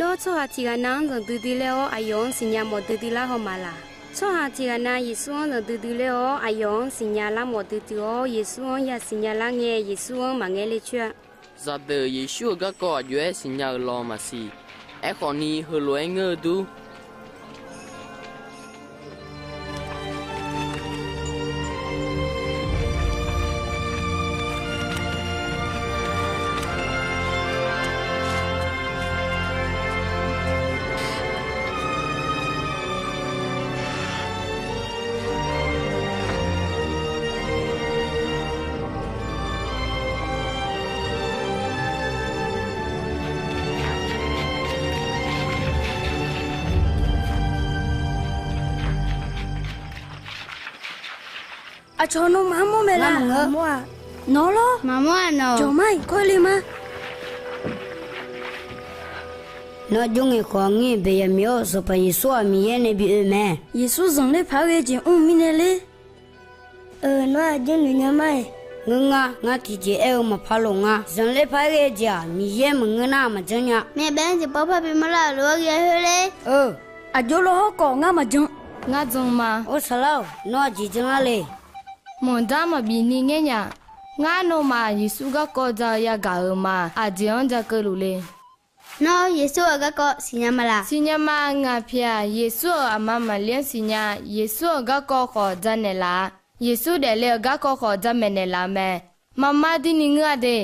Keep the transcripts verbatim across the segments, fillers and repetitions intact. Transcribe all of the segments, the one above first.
Nawr tsawrhaq tiq ghaq nav-anr zanqdui dui ler-awr, aqyawf-anr siqnya mawf duidui lar haw ma laq? Tsawrhaq tiq ghaq nav Yeqsur-anr zanqdui dui ler-awr, aqyawf-anr siqnya lar mawf duidui-awr, Yeqsur-anr yasiqnya lar ngae, Yeqsur-anr maqngaer ler coer-a. Zaqdeuq Yeqsur-euq garkawv aqjox-aer siqnya-euq law maqsiq. Aerkhawf ni, heulof-aer ngeur-eu dur. Aqcawq nawmaf-anr mawr mae laq? Nawr lawr. Maqmawr-aq nawq. Jawqmar-iq kawr le ma. Nawr jawr ngaeq khawf, ngir-euq baeq yamir-awr, Sanqpaq Yeqsur-aq Miqyaer nae bi oe mae. Yeqsur zanqler paq-aer ghae jeq mr-eu mirnae ler. Eu, nawr aqjox noeq nya ma-iq. Ngeur ngar, ngar tiqjeq aer-eu maqpar lof nga. Zanqler paq-aer ghae jeq-aq, Miqyaer maqngeur nar maqjanr nya. Myavbaef-anr jeq pawr par bi mawrlar-euq lof-aer ghae khoer ler. Eu, aqjox lawr hawrkhawf ngar maqjan. Ngar jan ma. Or saqlar-awq, nawr aqjeq janlar le? Manqdar maqbif ni ngaer nya. Ngar nawmaf Yeqsur garkawv ja-eu yagaq-euq ma. Aqjeq-anr ja keuvluf le. Nawr Yeqsur-euq garkawv siqnya ma laq? Siqnya ma. Ngaq pyaeq-aq, Yeqsur-euq aqma Maqlir-anr siqnya. Yeqsur-euq garkawv khawf janaeq laf-a. Yeqsur daefle-euq garkawv khawf jamaeq naeqlaf-eu mae. Maqmar durni ngeur-a de.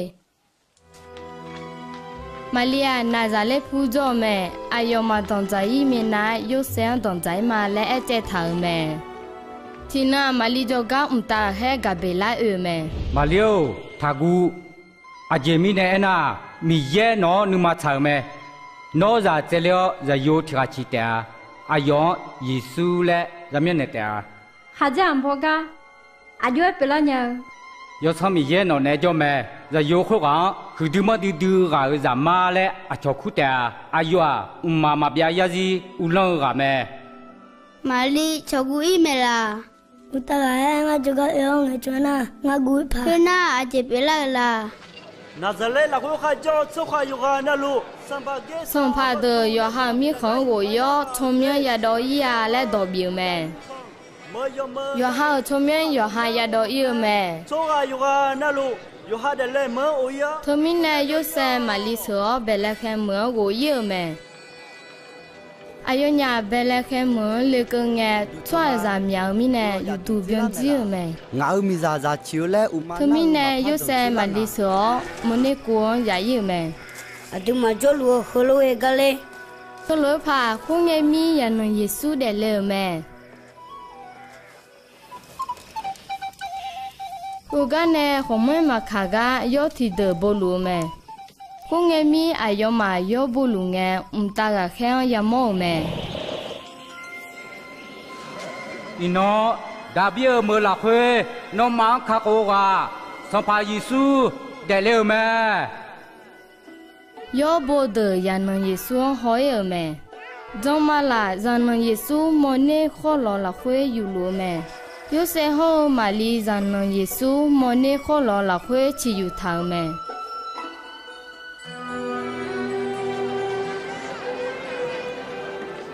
Maqlir-aq, Naqzaqlaer pur jawr-eu mae. Aqyawfmaf danqdzaq-ir minav-aer, Yorsaev-anr danqdzaq-ir ma laer aercaev taq-euq mae. Tiqnan-aq, Maqlir jawrgar mqtav ghaqkhaer Gaqbeqlar oe-euq mae. Maqlir-or, taqguv. Aqjeq mirnae aernar, Miqyaer nawq-anr nuima tsaq-euq mae. Nawr zaq tsaevler-awr, zaqyo tiq ghaq ciq taef-a. Aqyawf-anr Yeqsur laer zaqmyanr naeq taef-a. Khaqdzerzaq maqbaw gar aqjox-aer pyeuflar nya-eu. Yawsanr Miqyaer nawq naeq-aer jawr mae. Zaqyo khoerghaq-anr huiqdui manrdui dui ghaq-euq Zaqmar laer aqcawq kur taef-a. Aqyawf-aq, mqmaq maqbyav yarzir uvlanr-eu ghaq mae. Maqlir cawqguv-ir mae laq? Mqtav ghaqkhaer ngar jawrgar oe-awr ngaeqcawq nar, ngar guv-ir paq. Khoernar, aqjeq pyeuflar-euq laq? Naqzaqlaer lafkhoer kharjanr-eu tsawrhaq yawqghaq navluf, sanqpaq deuq yawqha-euq mirkhanq-anr ghof-ir-awr, tsawrmyanr yadawv-ir-a laer dawq bif-euq mae. Yawqha-euq tsawrmyanr yawqha yadawv-ir-eu mae. Tsawrhaq yawqghaq navluf, yawqha daeflaeq meuq-anr of-ir-awr. Teumirnae, Yorsaev Maqlir sheuq-awr Baeqlaeqhaeq meuq-anr ghof-ir-euq mae. Aqyawfnyaf Baeqlaeqhaeq meuq-anr lekeuv ngae, tsawrhaqzaq myaq-eu mirnae uqduq byandzir-euq mae. Ngaq-euq miqzaq zaq ciq-eu laer uqma. Teumirnae, Yorsaev Maqlir sheuq-awr mawrner kov-anr yaf-ir-euq mae. Aqduimaf jawrluf-eu heulof-aer gar ler. Teulof-aer paq, khoerngae mir yaqnanq Yeqsur daefle-euq mae. Khoergar nae ghawqmanr maqkaq gar yawr tiqdeuq boluf-eu mae. Khoerngae mir aqyawfmaf yawr boluf ngae, mqtav ghaqkhaer-anr yamawr-euq mae. Iqnan, Daqbir-euq meuq lafkhoer nawmaf-anr kakhof-eu ghaq, Sanqpaq Yeqsur daefle-euq mae. Yawr bo deuq yaqnanq Yeqsur-anr haw-ir-euq mae. Janma laf zaqnanq Yeqsur mawrner khawrlawq lafkhoer yufluf-eu mae. Yorsaev hawr-eu Maqlir zaqnanq Yeqsur mawrner khawrlawq lafkhoer ciqyuf taq-euq mae.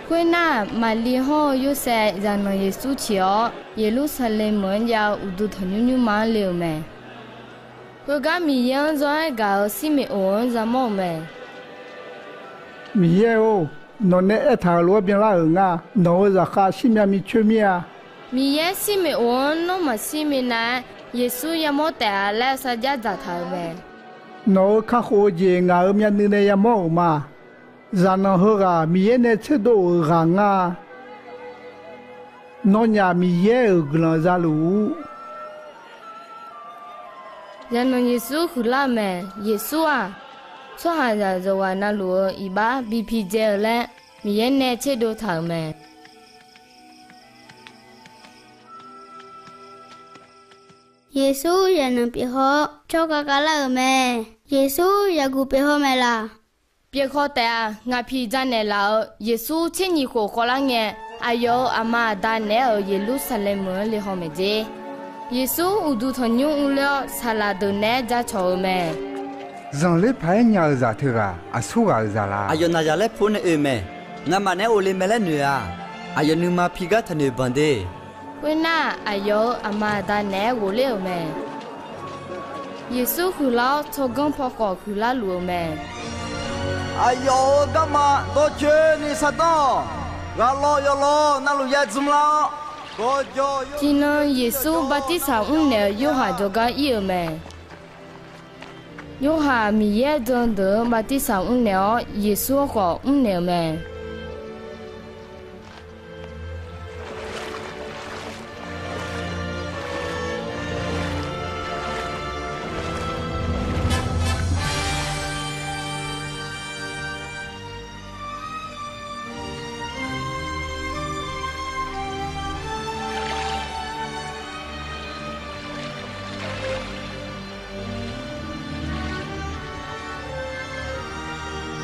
Khoernar, Maqlir hawr-eu Yorsaev zaqnanq Yeqsur ciq-awr, Yeqlursaqlaeq meuq-anr jav-eu uqduq tanqnymr nymrma-anr le-euq mae. Khoergar Miqyaer-anr zanr-aer gaq-euq Sirmeq of-anr yamawr-euq mae. Miqyaer-or, nawq nae aertaq-euq lof-aer byanlar-euq nga. Nawq-euq zaqkhav shirmyav micoer mir-a. Miqyaer Sirmeq of-anr nawr maqshir minav-aer, Yeqsur yamawr taef-a laer sarjax dzaqtaq-euq mae. Nawq-euq kakhof-eu jeq ngaq-euq myavnuiv nae yamawr-euq ma. Zaqnanq heughaq Miqyaer nae tserdov-euq ghaq ngar-a. Nawnyaf Miqyaer-euq guiqlanq zaluf-ur. Zaqnanq Yeqsur huiqlar-eu mae. Yeqsur-aq, tsawrhaqzaq yawqghaq navluf-eu iqbax bi pidzae-eu laer Miqyaer nae tserdov taq-euq mae. Yeqsur yaqnanq pyeuf haw-awr, tsawrkhav khavlar-euq mae. Yeqsur yaqguq pyeuf haw mae laq? Pyeuf haw taef-a. Ngaq piq janaeq laf-euq Yeqsur tser nyiq khof khawvlar ngae, aqyawf-euq aqma aqda naeq-aer-euq Yeqlursaqlaeq meuq-anr le haw maeq jer. Yeqsur uqduq tanqnymr urler-awr, saqlaq deuq naeq-aer jacawq-eu mae. Zanqler paq-aer nya-eu zaq teughaq aqsur ghaq-euq zaq la? Aqyawf naqzaq laer pu-anr nae oe mae. Ngamaf naeq-aer ghofle mae laer noeq-aq, aqyawf nuima pigar taqnoeq banq de. Khoernar, aqyawf-euq aqma aqda naeq-aer ghofler-euq mae. Yeqsur huiqlar-awr, tsawrganr paw khawf huiqlar luf-eu mae. Aqyawf-euq garma dawrcoeni sardanr-awq. Ghaqlawv yawlawr navluf ya dzmr lar-awr, gawqjawq yawr. Tiqnan Yeqsur bartirsaq mrnaeq-eu Yorhaq jawrgar ir-euq mae. Yorhaq Miqyaer jan deuq-anr bartirsaq mrnaeq-awr, Yeqsur-anr khawf mrnaeq-euq mae.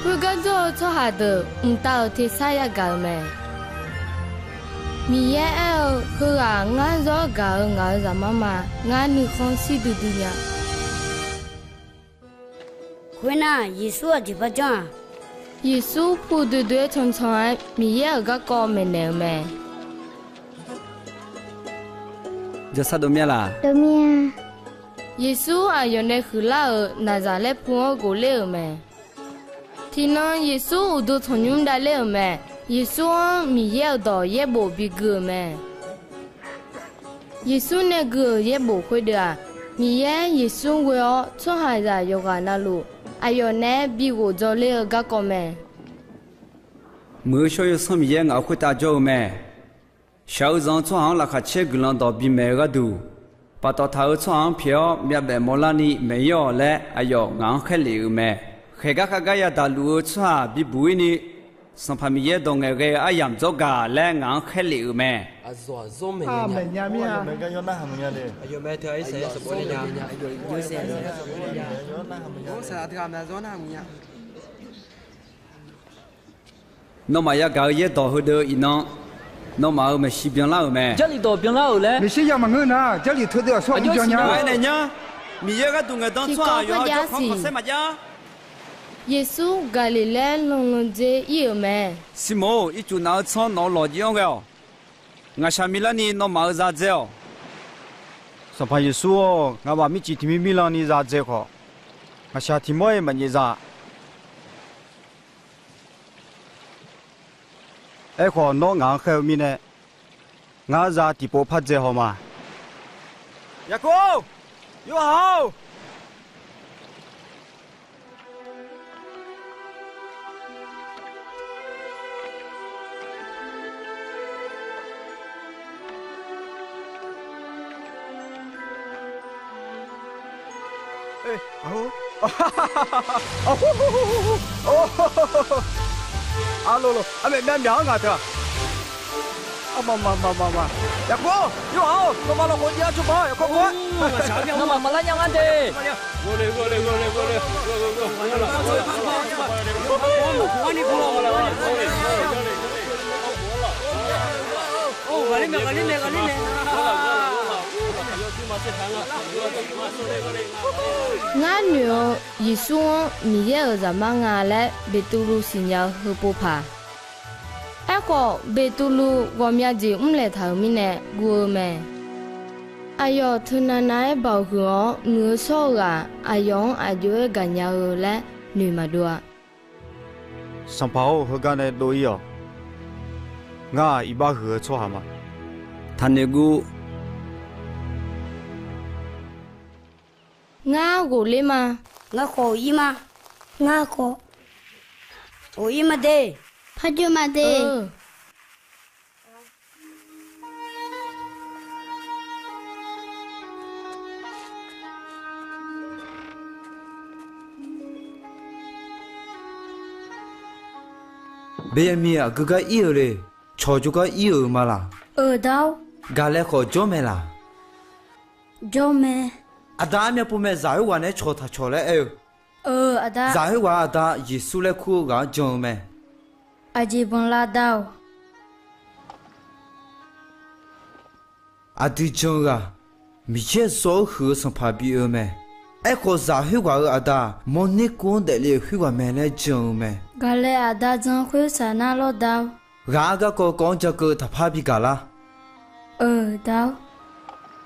Khoergar jawr-eu tsawrhaq deuq mqtav-euq tersar yagaq-euq mae. Miqyaer aer-eu, Heughaq ngar zawr gaq-eu ngaq-euq Zaqmar ma. Ngar nuikhanr shir duidui nya. Khoernar, Yeqsur aqjeq par janr-aq? Yeqsur pu doedoe-aer cancan-aer Miqyaer-euq garkawv maeqnaeq-euq mae. Jawrsar dov mir-a laq? Dov mir-a. Yeqsur aqyawf nae huiqlar-euq Naqzaqlaer pu-anr ghofler-euq mae. Tiqnan Yeqsur uqduq tanqnymr davler-euq mae. Yeqsur-anr Miqyaer-euq dawq yaerbof bigui-euq mae. Yeqsur nae gui-euq yaerbof khoerdeuv-aq, Miqyaer Yeqsur ghoe-awr tsawrhaqzaq yawqghaq navluf aqyawf naeq-aer bighof dzawler-eu garkawv mae. Muiq-eu shawr-eu Yawsanr Miqyaer ngaq-euq khoertav jawr-eu mae. Shaq-eu zanq-eu tsawrhaq-anr laqkhaq caer guiqlanq dawq bimaeq-eu gharduq, paftawf taq-eu tsawrhaq-anr pyaeq-awr myavbaef mawrlarni maeq-ir-awq laer aqyawf ngaq-anr khaerlef-euq mae. Khaeqgar khavgar yadaq luf-eu tsawrhaq bibuq-ir ni, Sanqpaq Miqyaer dawq ngaeqghae-eu aryamq dzawr gaq laer ngaq-anr khaerlef-euq mae. Nawmaf yagaq-eu yaerdawq heudeuv iqnan, nawmaf-euq maeqshi byanlar-euq mae. Jarlif dawq byanlar-euq laer. Meqshirya maqngeur nar, Jarlif teudeuv aqsur-aq mrjan nya. Ghaq-aer naeq nyar. Miqyaer gharduq ngaeqdan-eu tsawrhaq yawqha jawrkanr khanqsaer maqjav. Yeqsur Gaqliqlaer lanlandzer ir-euq mae. Sirmoq-or, ircuf naf-eu tsanr nawq-eu lawqjiv-anr ghae-awq. Ngaqshaq milarni nawmaf-euq za dzae-awq. Sanqpaq Yeqsur-or, ngamaf mircif tiq mir mirlanni za dzae khawf, ngaqshaq tiq mawr-iq maqnyaef za. Aerkhawf, nawr ngaq-anr khaer-eu mirnae, ngar za tiqpov par dzae haw ma. Yaqkov-or, Yorhaq-or. Arlolo, armaeq myavmyaq-anr ngaq teu-aq. Armama, mama, ma. Yaqkov-or, Yorhaq-or, nawmaf lafkhof jav-a cawba, yaqkov khof-aer. Nawmaf maqlar nya ngar de. Ngar noeq-eu Yeqsur-anr Miqyaer-euq Zaqmar nga laer Beqtuvluv siqnya-eu heupov paq. Aerkhawf, Beqtuvluv ghawqmya jeq mrlaeq taq-euq mirnae guv-eu mae. Aqyawf teunav nav-aer baoq huiq-awr muiq-eu shawr-eu ghaq aqyawf-anr aq jov-aer gaqnya-eu laer noeq maqdov-a. Sanqpaq-or, heugar nae dov-ir-awq. Ngar-aq, iqbax huiq-eu tsawrhaq ma. Taqnoeq guv. Ngar ghofler ma. Ngar khawf ghofler ma. Ngar khawf ghofler ma de. Par jov ma de. Beqyaqmiq aqgeu gar ir-eu le. Cawq jawrgar ir-euq ma laq? Euq dar-or. Gaqlae khawf jawr mae laq? Jawr mae. Aqda armyav pov mae, zaq khoerghaq naeq-aer cawq taq cawq laer aer-eu. Euq aqda. Zaq khoerghaq aqda Yeqsur laer kur-eu ghaq-anr jan-eu mae. Aqjeq banqlar dar-or. Aqdui jan-eu ghaq, Miqyaer zawv-eu huiq-eu sanqpaq bi oe mae. Aerkhawf, zaq khoerghaq-euq aqda mawrner kuv-anr daefle-euq khoerghaq mae laer jan-eu mae. Gaqlae aqda jan khoer saq nar lawr da-or. Ghaq-anr garkawv kawv-anr ja keuv taqpar bi gaq lar. Euq da-or.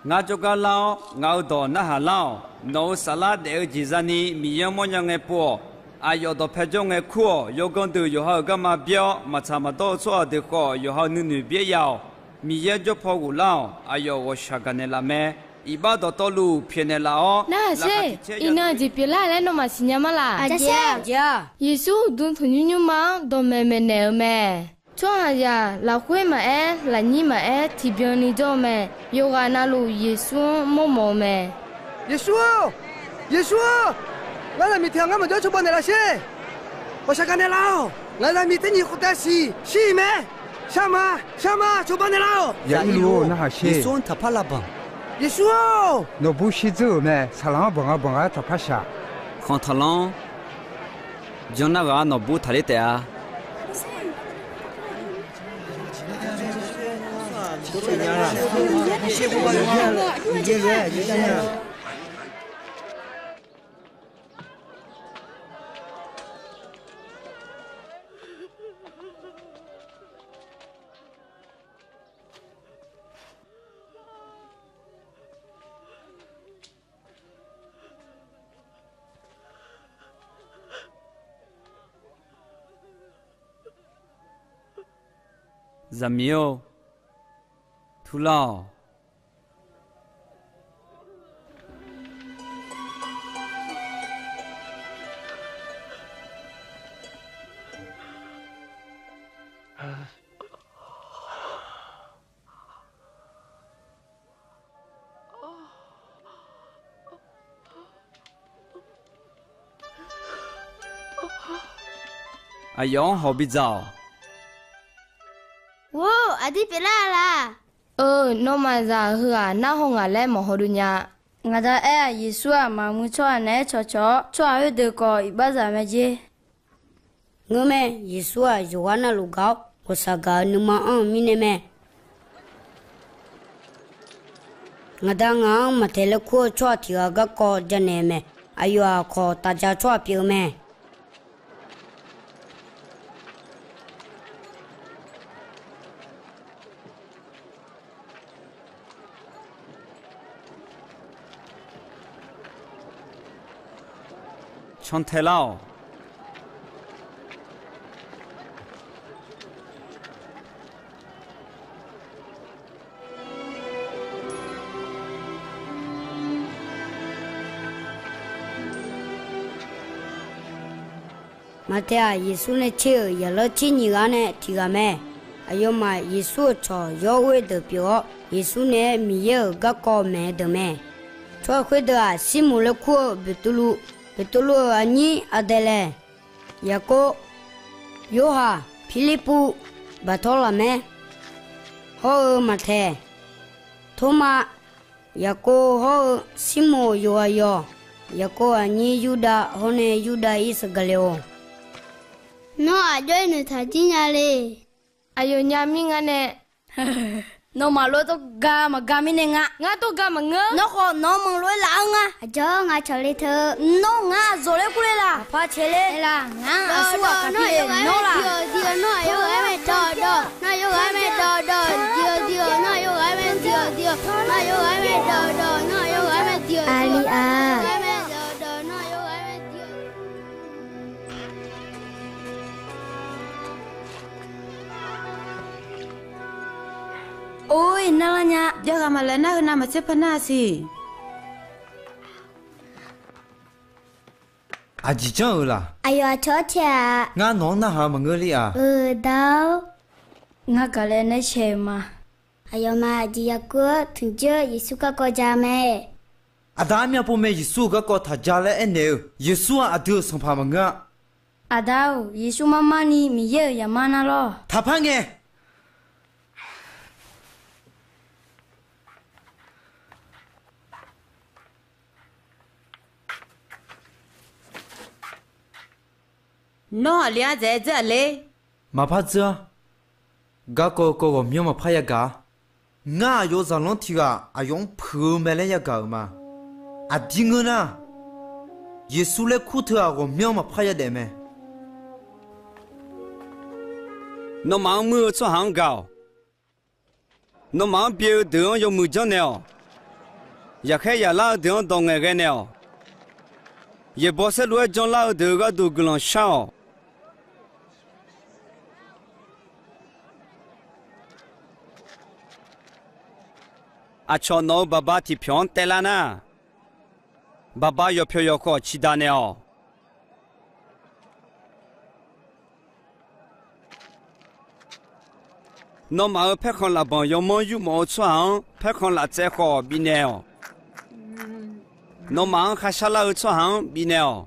Ngar jawrgar lar-awr, ngaq-euq dawq narhaq lar-awq. Nawq-euq saflar daef-eu jeq zani Miqyaer-anr mawrnya ngae pov-awq. Aqyawf dawqpae jawr ngae kur-awq. Yawganr deuq yawqha-euq garma byaer-awr, maqtsaq maqdawr-eu tsawrhaq deuq khawf, yawqha-euq nuinoeq byaer ya-awq. Miqyaer jawrpaw ghoflar-awq. Aqyawf ghawqshaq gaqnaeq laf mae. Iqbax dawqtawvluf pyaeqnaeq laf-awr, narhaq sher. Iqnan jeq pyeuflar laer nawmaf siqnya ma laq? Aqjeq-aq, Yeqsur uqduq tanqnymr nymrma-anr dawqmaeq maeqnaeq-eu mae. Tsawrhaqzaq lafkhoer maqaer, lafnyir maqaer, tiqbyan ni jawr-eu mae. Yawqghaq navluf Yeqsur-anr mawrmawf-eu mae. Yeqsur-or, Yeqsur-or, ngar zaqmiq tiq ghaq ngar maqjawr cawba naeqlaf sher. Ghawqshaq gaqnaeq laf-awq. Ngaq zaqmiq tser nyiq khof tav siq shir-iq mae. Shar ma, shar ma, cawba naeqlaf-awq. Zaqir luf-or, narhaq sher. Yeqsur-anr taqpar lav banq. Yeqsur-or, nawqbur shirdzeur-euq mae. Saqlaq-anr banq nga banq nga taqpar shaq. Khanq taqlanr. Janr nar ghaq-anr nawqbur taqler taef-a. Zaqmiq-or, turlar-awq. Aqyawf-anr hawq bidzaq-awq. Or, aqdir pyeuflar-a laq? Eu, nawmaf zaq heughaq narhaw ngaq laer maqhaw dov nya. Ngaq Da aer-aq, Yeqsur-aq, maqmuiq tsawrhaq naeq-aer cawqcawq-awr, tsawrhaq khoerdeuq khawf iqbaxzaq mae jer. Ngeur mae, Yeqsur-aq, yawqghaq navluf gaq-awr, ghawqshaq gaq-eu nuima anr-eu mirnae mae. Ngaq Da ngaq-anr Maqtaeq laer kur-eu tsawrhaq tiq ghaq garkawv janaeq-eu mae. Aqyawf-aq, kawq taf ja tsawrhaq pyeuf-eu mae. Cantae lar-awq. Maqtaeq-aq, Yeqsur nae tser-euq yaqlanr tser nyiq ghaq nae tiq ghaq mae. Aqyawfmaf Yeqsur-euq cawq yawr ghoerdeuq pyeuf-awr, Yeqsur naeq-aer Miqyaer-euq garkawv maeq-eu deuq mae. Tsawrhaq khoerdeuq-aq, Sirmoq laer kur-eu Beqtuvluv, Beqtuvluv-euq aqnyir Aqdaeqlaeq, Yaqkov, Yorhaq, Pirlirpuv, Baqtawrlaqmaer, hawr-eu Maqtaeq, Tormav, Yaqkov hawr-eu Sirmoq-euq yawqghaq yawq, Yaqkov aqnyir Yurdav hawr nae Yurdav Irsaqgaqleq-or. Nawr aqjox-aer noeqtaq jir nya le. Aqyawfnyaf mir nga nae. Nawmaf lof-aer tawrga maqga mirnae nga. Ngar tawrga maqngeur. Nawr khawf nawq-anr manq lof-aer laf-anr nga. Aqjawr nga cawq le teu. Nawr ngar aqzawq laer kur le laq? Aqpar cae ler. Aer laq, ngar aqsur ghaq kaq pi le nawr laq? Aqli-a. Or, narlar nya. Javghaq maqlaef nar, heunav maqtser par nar-a siq. Aqjeq janr-euq laq? Aqyawf aqcawq-anr tae-a. Ngar nawq-anr narhaq-eu maqngeur ler-a. Euq da-or. Ngar gaqlaer nae shaeq-eu ma. Aqyawfmaf aqjeq yaqkuv-anr tmq jir-awr Yeqsur garkawv ja mae. Aqda armyavpov mae Yeqsur-euq garkawv taq ja laer aernaeq-eu. Yeqsur-aq aqdui-euq Sanqpaq maqngeur-a. Aqda-or, Yeqsur marmar ni Miqyaer-euq Zaqmar nar lawr. Taqpar ngae. Nawr aqli-anr dzaeq-aer dzeur-aq ler? Maqpar dzeur-a. Garkawv kawv ghawqmyanr maqpar yagaq-a. Ngar aqyawf-euq zaqlanr tiq ghaq aqyawf-anr puiq-eu mae laer yagaq-euq ma. Aqdir ngeur nar, Yeqsur laer kur teu-aq, ghawqmyanr maqpar yadaef mae. Nawmaf-anr muir-eu tsawrhaq-anr gaq-awq. Nawmaf-anr byae-eu deuq-anr yawmuiq janrnaeq-awq. Yaqkhaer yaqlar-eu deuq-anr dawq ngaeqghae naeq-awq. Yaeqbawq saerlu-aer janlar-eu deuq-euq gharduq guiqlanq shar-awq. Aqcawq nawq-euq baqba tiqpyawq-anr taevlar nar, baqba yawqpyawq yawqkhawf ciqdaq naeq-awq. Nawmaf-euq paerkhanq lafbanq yawmanr yurmawf-eu tsawrhaq-anr paerkhanq laftsaev khawf bifnaeq-awq. Nawmaf-anr kharshar lar-eu tsawrhaq-anr bifnaeq-awq.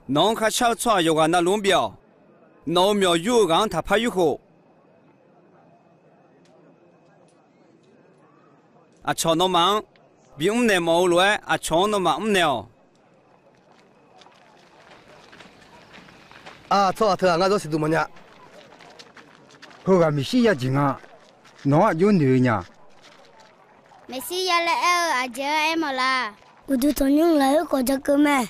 Nawq-anr kharshar-eu tsawrhaq yawqghaq navluf-anr bif-awq. Nawq-euq myawq yur-eu ghaq-anr taqpar yurkhof. Aqcawq nawmaf-anr bimr naeq mawf-eu lof-aer, aqcawq-anr nawmaf mrnaeq-awq. Aq, tsawrhaq teughaq ngar zawr siqduq mawfnya. Heughaq Meqsirya jeq nga. Nawq-anr aqjox noeq-eu nya. Meqsirya laer aer-eu aqjeq-anr aermawf la? Uqduq tanqnymr lafkhoer khawf ja keuv mae.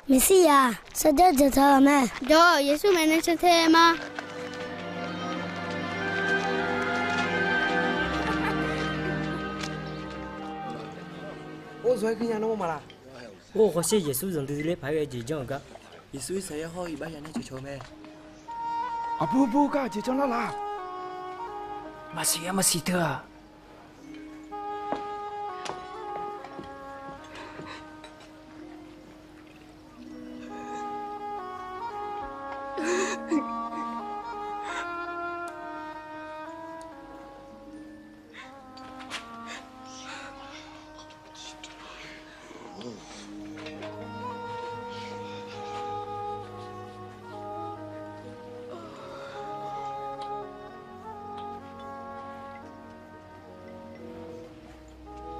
Meqsirya-aq, sarjax dzaqtaq-euq mae. Dawq-awq, Yeqsur maeqnan can te ma. Or, zawq-aer gui nya nawr mawf ma laq? Or, hawsher Yeqsur zanqdui ler paq-aer ghae jeq janr-euq gar. Yeqsur Irsaqyar hawr iqbax ya nae cawqcawq-eu mae. Aqbur bur gar jeq janr lar laq? Maqsiq-aer maqsiq teu-aq.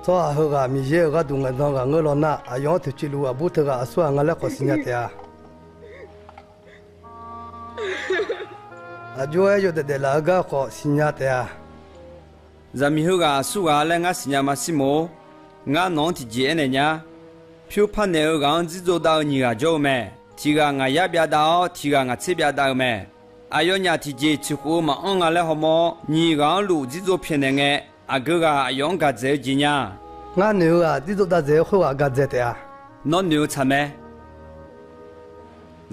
Tsawrhaq heughaq Miqyaer-euq gharduq ngaeqdan ghaq ngeur law nar, aqyawf-anr toeqciv luf aqbur teughaq aqsur ghaq nga laer khawf siqnya taef-a. Aqjox-aer yawdaef daeflaf-eu gar khawf siqnya taef-a. Zaqmiq heughaq aqsur ghaq laer ngar siqnya ma, Sirmoq-or. Ngar nawq-anr tiqjeq aernaeq nya. Pyur parnaeq-eu ghaq-anr dzirdzov dav-eu nyiq ghaq jawr-eu mae. Tiq ghaq ngaq yar byavdav-awr, tiq ghaq ngaq tser byavdav-eu mae. Aqyawfnyaf tiqjeq tiq khof-eu maqanr nga laer hawmawr-awr, nyiq ghaq-anr luf dzirdzov pyaeqnaeq ngae, aqgeu ghaq aqyawf-anr gaq dzaeq-eu jeq nya. Ngar noeq-eu ghaq dzirdzov dav dzaeq-eu khoerghaq gaq dzaeq taef-a. Nawr noeq-eu tsaq mae.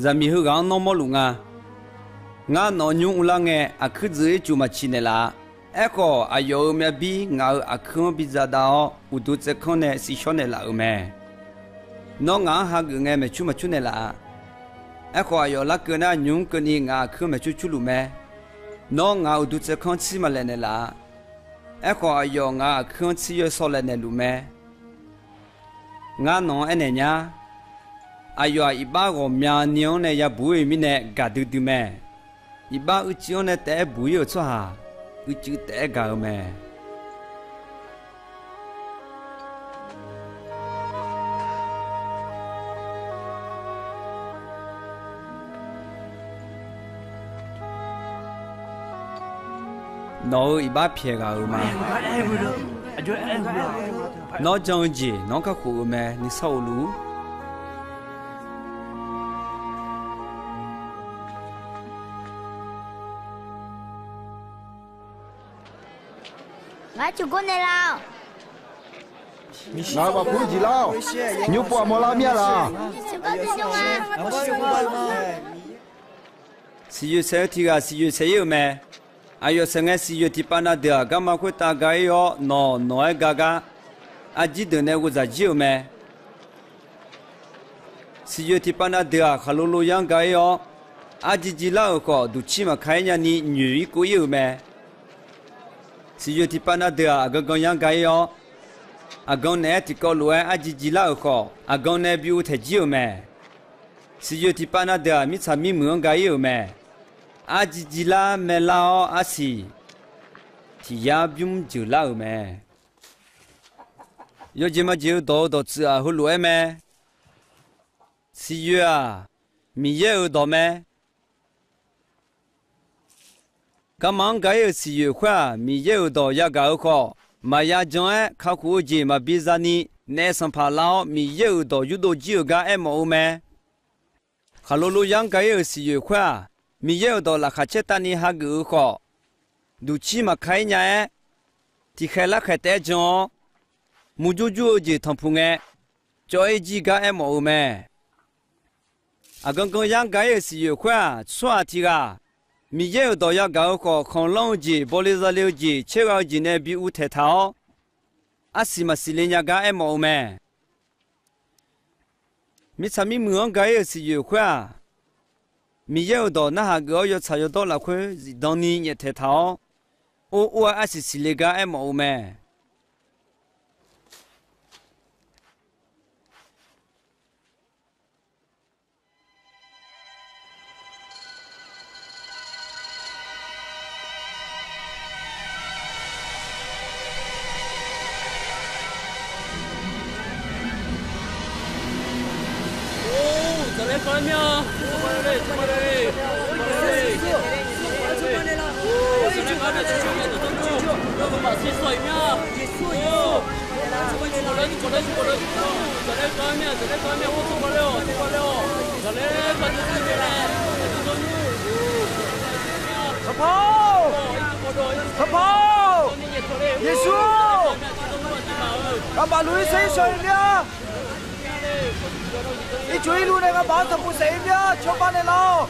Zaqmiq heughaq-anr nawr mawrluf nga. Ngar nawq-eu nymr uvlar ngae, aqkuir dzuif-eu ircuf maqciq naeqlaf-a. Aerkhawf, aqyawf-euq myavbir ngaq-euq aqkuir-anr biza dav-awr, uqduq tsaevkanr nae shirshawr naeqlaf-euq mae. Nawr ngaq-anr hageuf ngae maeqcur maqcur naeqlaf-a. Aerkhawf, aqyawf larkeuv nar, nymq-mr keuvni ngaq aqkuir-anr maeqcur curluf mae. Nawr ngaq-euq uqduq tsaevkanr tsir maqlaeq naeqlaf-a. Aerkhawf, aqyawf ngaq-euq aqkuir-anr tsir yawsaw laeq naeqluf mae. Ngar nawq-anr aernaeq nya. Aqyawf-aq, iqbax ghawqmyani-anr nae yabuq-ir-euq mirnae gaqdui dui mae. Iqbax uicuiv-anr nae taef-aer buq-ir-euq tsawrhaq, uicuiv taef-aer gaq-eu mae. Nawq-euq iqbax pyaeq ghaq-euq ma. Nawr jan-eu jeq nawq-anr kakhof-euq mae, nuisar of luf-ur. Ngar tiqgor naeqlaf-awq. Ngaq-euq maqpur-ir jeq lar-awq. Nymr pov aqmawr lar mir-a laq? Siqyoeq saef-eu tiq ghaq siqyoeq saef-ir-euq mae. Aqyawf saef ngae, siqyoeq tiqpav na deuq-aq, garma khoertav ga-ir-awr, nawq nawq-aer ga gar, arjir deuq nae ghovdzaq jir-euq mae. Siqyoeq tiqpav na deuq-aq, khaqlo lo yar ga-ir-awr, arjir jir lar-euq khawf, duqcir maqka-aer nyani nyoeq-ir kov-ir-euq mae. Siqyoeq tiqpav na deuq-aq, aqgan gan yar ga-ir-awr, aqgan naeq-aer tiqkawv lof-aer arjir jir lar-euq khawf, aqgan nae bi uv taeq jir-euq mae. Siqyoeq tiqpav na deuq-aq, mirtsaq mirmuiq-anr ga-ir-euq mae. Arjir jir lar maerlar-awr arsiq, tiq yar bymr jeuq lar-euq mae. Yawjeq majeq-eu dawq-eu dawqtsuif-aq, heulof-aer mae. Siqyoeq-aq, Miqyaer-euq dawq mae. Garma-anr ga-ir-euq siqyoeq khoer-aq, Miqyaer-euq dawq yagaq-eu khawf, maqya jan-aer kakhof-eu jeq maqbi zani, naef sanqpaq lar-awr Miqyaer-euq dawq yurdov jir-euq gar aermawf-eu mae. Khaqlo lo yanr ga-ir-euq siqyoeq khoer-aq, Miqyaer-euq dawq laqkhaq caer tavni hageuf-eu khawf, duqcir maqka-ir nya-aer, tiqkhaeq larkhaeq taef-aer jan-awr, murjur jur-eu jeq tanqpuq ngae, cawv-ir jir gar aermawf-eu mae. Aqgan gan yanr ga-ir-euq siqyoeq khoer-aq, tsawrhaq tiq ghaq Miqyaer-euq dawq yagaq-eu khawf, khanqlanr-eu jeq, bawle zale-eu jeq, caergha-eu jeq nae bi uvtaeq taq-awr, arsiq maqsiq le nya gar aermawf-eu mae. Mirtsaq mirmuiq-anr ga-ir-euq siqyoeq khoer-aq, Miqyaer-euq dawq narhaq geuf-awr yawtsaq yawdawr lafkhoer zifdan ni nyaeftaeq taq-awr, or or-aer arsiq siqle gar aermawf-eu mae. Sanqpaq-or! Sanqpaq-or! Yeqsur-or! Ngamaf luf-ir saer-ir shawq-ir mir-a. Ircuf irluf nae ngamaf-anr tanqpuq saef-ir mir-a. Cawba naeqlaf-awq.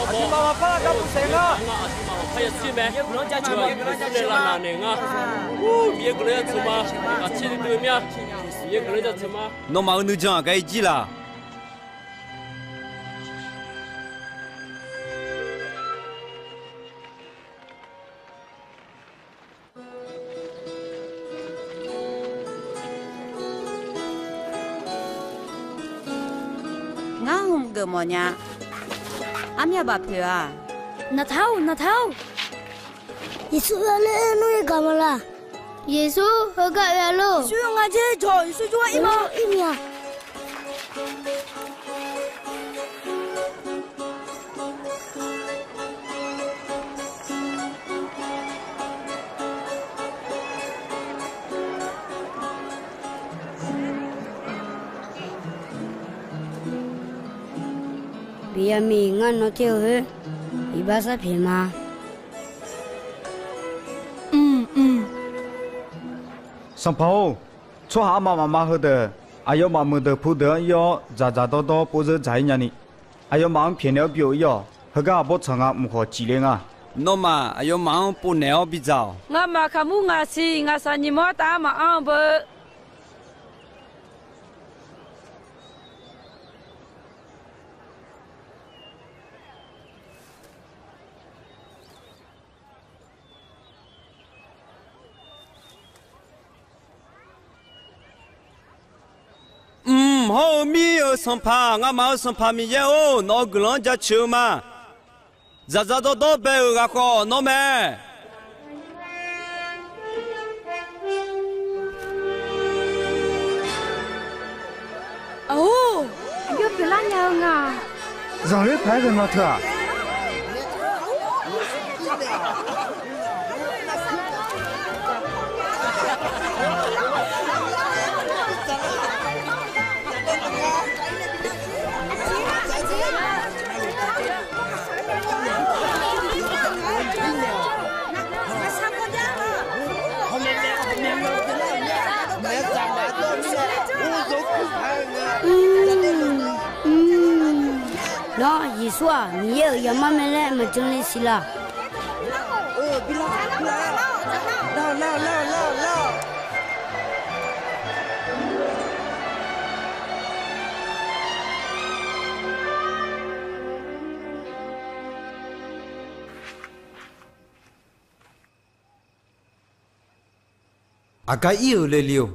Aqduimaf maqpar lavgar puq saef nga. Nawmaf-euq nuijan aqgar-ir jir laq. Ngar hmq geufmawf nya. Armyaq baf poeq-a. Naqtar-or, naqtar-or. Yeqsur oe-a laer aer nmr-ir gaq ma laq. Yeqsur heugar oe-a lor. Yeqsur yawqngae dzer jawq, Yeqsur jawrgar ir ma. Ir ma. Beqyaqmiq ngar nawr ter-eu khoer, iqbax sar pyaeq ma. Sanqpaq-or, tsawrhaq armaf mafma heudeuq aqyawfmaf meuqdeuq pudeuq-anr ir-awr dzaqdzaq dawrdawr povzeur dzaq-ir nyani, aqyawfmaf-anr pyaeqnaeq-awr bi-awq ir-awq. Heugar ghaq bawrtsanq nga mq khawf cifle nga. Nawmaf aqyawfmaf-anr povnaeq-awr bidzaq-awq. Ngamaf kaqmur ngaqsiq ngaqsaq nyiq mawr taf-awr maqanr-eu beu. Mq hawr-eu mir-euq Sanqpaq, ngamaf-euq Sanqpaq Miqyaer-or, nawq-euq guiqlanq-anr jaceuq-eu ma. Dzaqdzaq dawrdawr bae-euq ghaq khawf nawr mae. Aq-or, aqjox pyeuflar nya-eu nga. Zanqler paq-aer ghae ma teu-aq. Nawr Yeqsur-aq Miqyaer-euq zaqmar mae laer maqjan le siq laq. Aqgar ir-euq le le-or?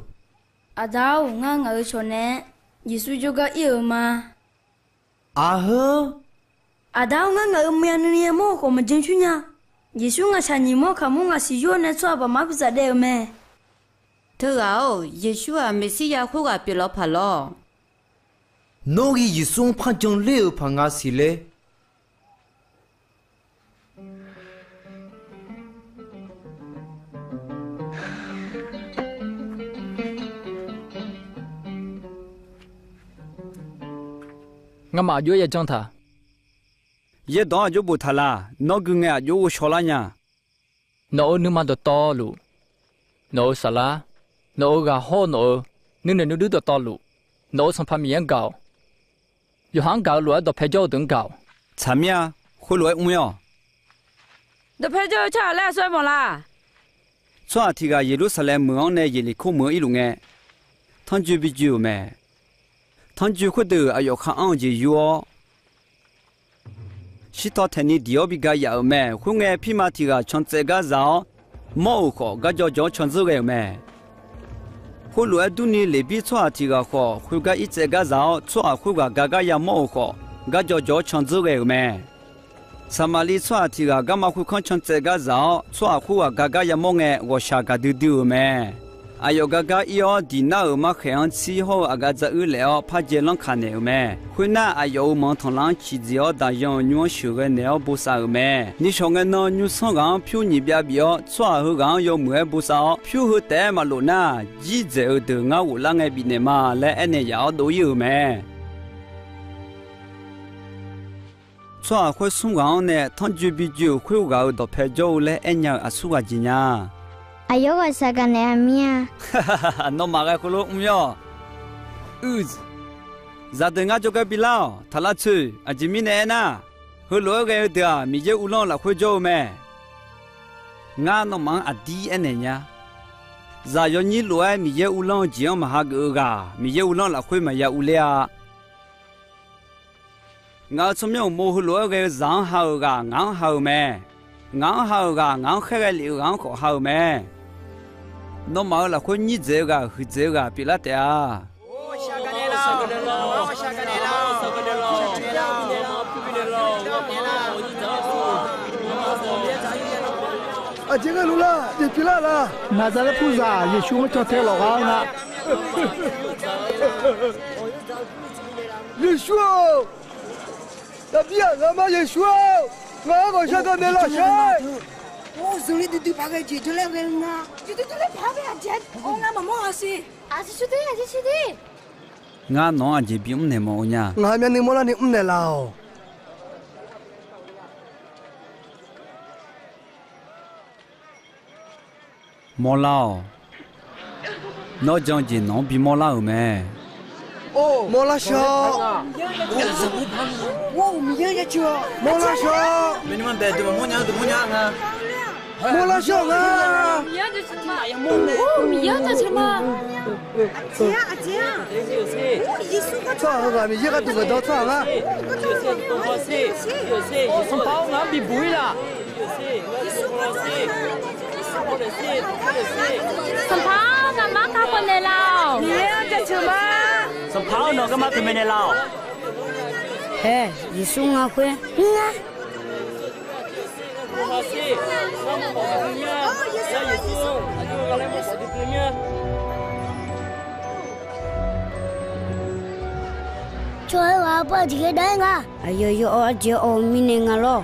Aqda-or, ngar ngaq-euq cawq naeq-aer Yeqsur jawrgar ir-euq ma. Aqheu. Aqda-or, ngar ngaq-euq maqya nuiya mawr-eu khawf maqjan coer nya. Yeqsur ngaqshaq nyiq mawr kaqmur ngaqsiq yur-awr nae tsawrhaq baqmar bidzaq daef-euq mae. Teughaq-or, Yeqsur-aq Meqsirya khoerghaq pyeuflar paq lawr. Nawr ghi Yeqsur-anr par janler-euq paq nga siq ler. Ngamaf aqjox-aer yajanr taq. Yaerdawq-anr aqjox boftaq laq. Nawr gui ngae aqjox ghovshaw lar nya. Nawq-euq nuima dawqtawvluf, nawq-euq saflar, nawq-euq ghaqhawr-eu nawq-euq nuinoeq nuiduir dawqtawvluf, nawq-euq Sanqpaq Miqyaer-anr gaq-awq. Yawqha-anr gaq-eu lof-aer dawqpae jawr-eu deuq-anr gaq-awq. Tsaq mir-a. Khoerlof-aer mr-ir-awq. Dawqpae jawr-eu tsawrhaq laer aqsur aer mawf la? Tsawrhaq tiq ghaq Yeqlursaqlaeq meuq-anr nae Yeqliqkor meuq-anr irluf ngae, tanrjoe bi joe-euq mae. Tanrjoe khoerdeuq aqyawf khar anr-eu jeq yur-awr, shirtaw taeqni diq-awr bi ga yaf-euq mae. Khoerngae, pirma tiq ghaq can tsaev gar zaq-awr, mawr-euq khawf, gar jaw jawr-awr can zeur ghae-euq mae. Khoerlof-aer durni, Leqbir tsawrhaq tiq ghaq khawf, khoergar ir tsaev gar zaq-awr, tsawrhaq khoerghaq gar gar yamawr-euq khawf, gar jaw jawr-awr can zeur ghae-euq mae. Saqmaqliv tsawrhaq tiq ghaq garma khoerkanr can tsaev gar zaq-awr, tsawrhaq khoerghaq gar gar yamawr ngae, ghawqshaq gaqdui dui-euq mae. Aqyawf gar gar ir-awr, diq nar-euq markhaeq-anr tsir hawr-eu aqgaf dzaruir laef-awr par jae lanr kaq naeq-euq mae. Khoernar, aqyawf-euq manq tanqlar-anr ciqdzeq-awr, daqyan-euq nymr-anr sheuqghae naeq-awr bosav-euq mae. Nishawq ngae nan, nymrsanr ghaq-anr pyur nyiq byav bif-awr, tsawrhaq heughaq-anr yawmuiq-aer bosav-awr, pyur heu taef-aer maqlof nar, jirdzaeq-eu deuq ngar ghoflar ngae bifnaeq ma laer aernaeq yaf-awr dov-ir-euq mae. Tsawrhaq khoer smr ghaq-anr nae tanrjoe bi joe-euq khoerghaq-euq dawqpae jawr-eu laer aernya-euq aqsur ghaq jeq nya. Aqyawf ghaq shaq gaq naeq-a mir-a. Nawmaf ghae khoerlof mr-ir-awq. Uiq, zaqdeuq ngar jawrgar bilar-awq. Taqlar tsoeq. Aqjeq mirnae aernar, heulof-aer ghae-eu deuq-aq, Miqyaer uvlanr-eu lafkhoer jawr-eu mae. Ngar nawmaf-anr aqdir aernaeq nya. Zaq yawnyir lof-aer Miqyaer uvlanr-eu jeq-anr maqha geuf-eu ghaq, Miqyaer uvlanr lafkhoer maqya uvler-a. Ngaq-euq tsawrmyanr uqmov heulof-aer ghae-eu zaq-anr ha-euq ghaq ngaq-anr ha-euq mae. Ngaq-anr ha-euq ghaq ngaq-anr khaerghae lef-eu ghaq-anr khawf ha-euq mae. Nawmaf-euq lafkhoer nyir dzaeq-eu ghaq huiqdzaeq-eu ghaq pyeuflar taef-a. Aqjeq ghae luf lar, jeq pyeuflar laf. Naqzaqlaer purzaq Yeqsur-anr can tae lawq ghaq-anr nga. Yeqsur-or, Daqbir-aq, ngamaf Yeqsur-or, ngaq-anr ghawqshaq gaq naeqlaf sher. Or, zanqler duidui paq ghae jeq jawrlaer ghae-eu nga. Duidui jawrlaer paq ghae aqjeq-aer, or, ngar maqmawr-a siq. Aqjeq shuder, aqjeq shuder. Ngar nawq-anr aqjeq bimr naeq mawf-eu nya. Ngaq-euq myavnuiv mawrlarni mrnaeq laf-awq. Mawrlar-awq. Nawr jan-eu jeq nawq-anr bimawr lar-euq mae. Mawrlar shawr. Mawrlar shawr. Mawrlar shawr nga. Miqyaer jaceuq ma. Tsawrhaq heughaq Miqyaer gharduq geufdawr tsawrhaq nga. Sanqpaq-or, ngaq-anr bibuq-ir laf. Sanqpaq-or, nga'maf kakhof naeqlaf-awq. Miqyaer-anr jaceuq ma. Sanqpaq-or, nawq garma teumae naeqlaf-awq. Hae, Yeqsur nga khoer. Nga. Tsawrhaq-aer ghaq-anr par tiqkhaer dar-aer nga. Aqyawf yawawr arjeq-awr awq-eu mirnae nga lawr.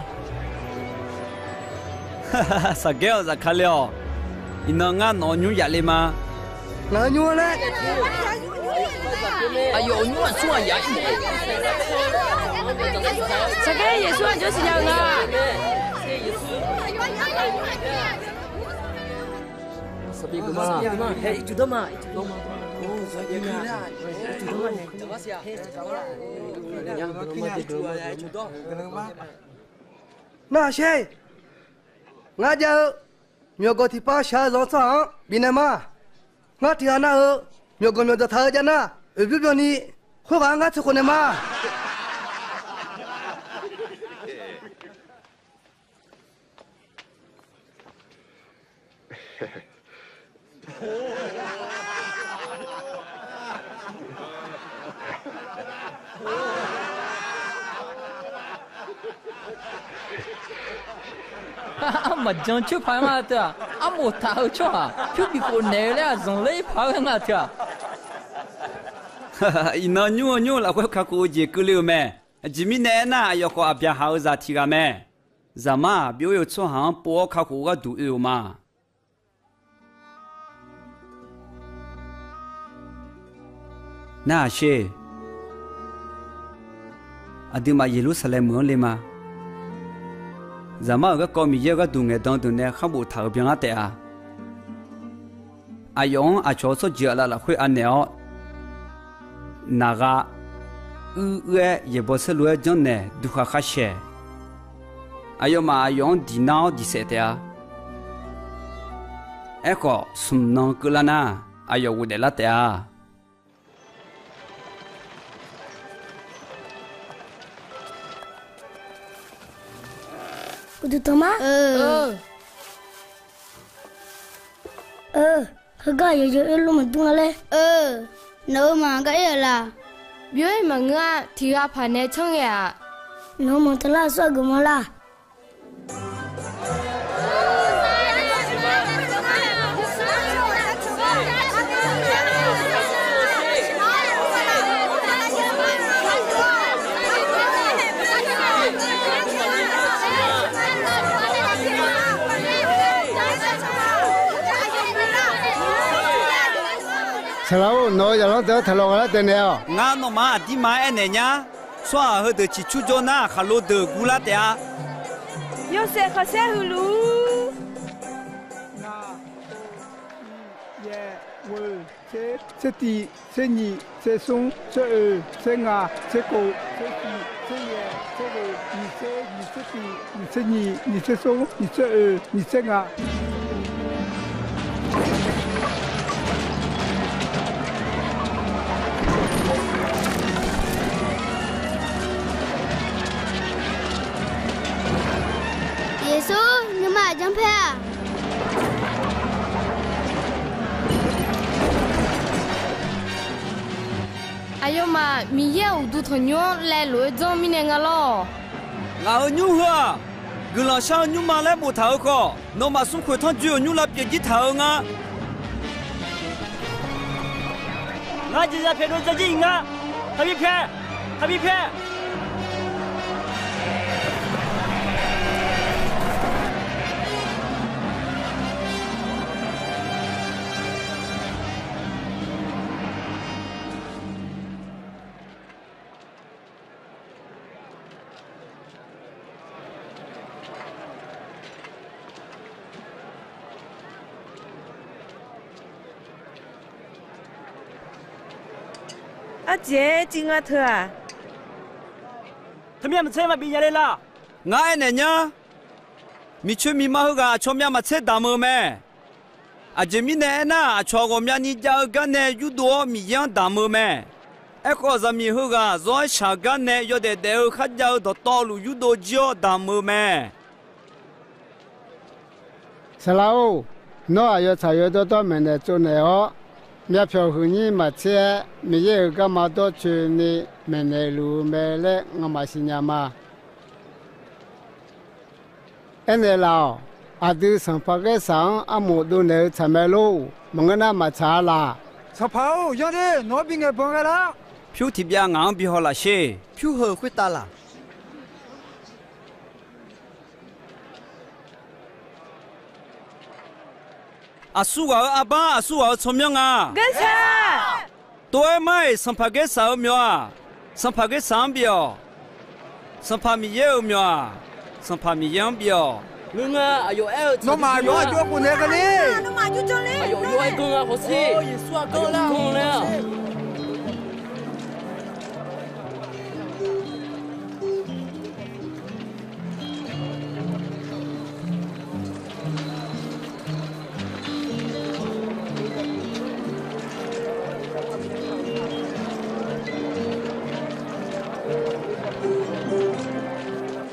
Saqgaer-awq Zaqkale-awq. Iqnan ngar nawq-eu nymr yaf le ma. Ngaq-euq nymr-anr laer. Aqyawf-euq nymr aqsur ghaq yaf-ir mawf-eu. Saqgaer Yeqsur-anr jawr siqnya-eu nga. Nar sher. Ngar jav-eu myawqganq tiqpav shaq-eu zanq-eu tsawrhaq-anr bifnaeq ma. Ngar tiq ghaq nar-eu myawqganq myawqdzaq taq-eu jav nar, oeqbymr byanni khoerghaq-anr ngar teu khof naeq ma. Armaqjan coer paq-aer nga teu-aq, armof taq-eu tsawrhaq pyur bif khof naeq-eu laer-aq zanqler paq-aer nga teu-aq. Iqnan nymr-eu nymr-eu lafkhoer kakhof-eu jeq keuvle-euq mae. Aqjeq mirnae aernar, aqyawf khawf Aqbyaqhaq-euq zaq tiq ghaq mae. Zaqmar-aq, byov-ir-eu tsawrhaq-anr pov-awr kakhof gharduq oe-euq ma. Narhaq sher. Aqduimaf Yeqlursaqlaeq meuq-anr le ma. Zaqmar-euq garkawv Miqyaer-euq gharduq ngaeqdan deuq nae khar boftaq-euq byanlar taef-a. Aqyawf-anr aqcawq-eu tsawrjeuq aqlaf lafkhoer anaeq-awr, naqgha uir uir-aer yaeqbawq saerlu-aer janrnaeq duqkhaq khar shaeq. Aqyawfmaf aqyawf-anr diq nar-awr diq saef taef-a. Aerkhawf, smq nan keuvlar nar, aqyawf ghofdaef lar taef-a. Uqduq tanq ma. Eu, heugar aqyawf yawoer lof maqdur nga laer. Eu, nawq-euq manq gar ir-euq laq. Byov-ir maqngeur-a, tiq ghaq paq nae canr ghae-aq. Nawq-euq manq teular aqsur aqgeuf ma laq. Saqlaq-or, nawq-euq zaqlanr deuq-anr taqlawq nga lar taef naeq-awq. Ngar nawmaf-anr aqdirma aernaeq nyar. Tsawrhaq heudeuq ciqcur jawr nar, khaqlo deuq guvlar taef-a. Yawshaef khanqsaer huiq luf-ur. Ngaq, yaeq, ghoeq, tser, tsertiv, tsernyiq, tsersmr, tseroeq, tsernga, tserkhof, tsersiq, tseryaeq, tserghoeq, nyiq tser, nyiq tsertiv, nyiq tsernyiq, nyiq tsersmr, nyiq tseroeq, nyiq tsernga. Yeqsur, nuima aqjanr paer-aq. Aqyawfmaf Miqyaer-euq uqduq tanqnymr-anr laev lof-aer janr mirnae nga lawr. Ngaq-euq nymr heu-aq, guiqlanq shar-eu nymrma laer boftaq-euq khawf, nawmaf smrkhoeq tanrjoe-euq nymr lav pyeuf jir taq-eu nga. Ngar jeqzaq pyaeq dov dzaq jir-iq nga. Taqbi pyaeq, taqbi pyaeq. Arjeq-aer civ ngar teu-aq, taqmyav maqtser maqbif nya le laq. Ngar aernaeq nyar. Miqcoeq miqma heughaq aqcawq myav maqtser damq-eu mae. Aqjeq mirnae aernar, aqcawq ghawqmyani jav-eu gar nae yurdov-awr Miqyaer-anr damq-eu mae. Aerkhawf, zaqmiq heughaq zawr-aer shaq gar nae yawdaef daef-eu kharjav-eu dawqtawvluf yurdov jir-awr damq-eu mae. Saqlaq-or, nawr aqyawf tsaq yawdawr dawr maeqnaeq tsovnaeq-awr, myavpyawq huiqnyir maqtser-aer Miqyaer-euq garma dawrcoeni maeqnaeq luf-eu mae laer ngamaf siqnya ma. Aernaeq laf-awq. Aqdui sanqpaq Gaersaq-anr armof dovnaeq-eu tsaq mae lor. Maqngeur nar maqtsaq-a laq. Sanqpaq-or, yanr de, nawq-anr bingaeq banq ghae lar. Pyur tiqbyav ngaq-anr bi haw laf sher. Pyur heu khoertav laq. Aqsurghaq-euq arbar, aqsurghaq-euq tsawrmyanr nga. Tov-aer mar-iq, sanqpaq Gaersaq-euq myawq-aq, sanqpaq Gaersaq-anr bif-awq. Sanqpaq Miqyaer-euq myawq-aq, sanqpaq Miqyaer-anr bif-awq. Nawmaf yawqha jov-aer khofnaeq ghae le. Nawmaf yawqha jov-aer gan-a khawf sher. Yeqsur-aq, gan-a.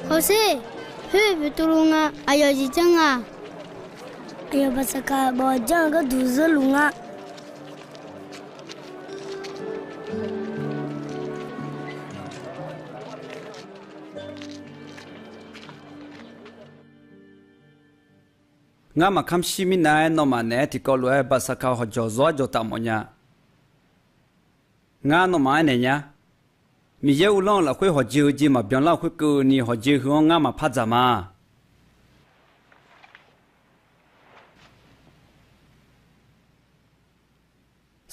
Hawsher, khoer Beqtuvluv nga. Aqyawf jeq janr nga. Aqyawf baqsaqkaq bawf janr-eu gharduq zeurluf nga. Ngar maqkamr shir mirnav-aer, nawmaf naeq-aer tiqkawv lof-aer baqsaqkaq hawqjawq zawr-aer jawqtaf mawf nya. Ngar nawmaf-anr naeq nya. Miqyaer uvlanr-eu lafkhoer hawqjeq-eu jeq maqbyan lar-euq khoerkeuvni, hawqjeq heu-anr ngar maqpar dzaq ma.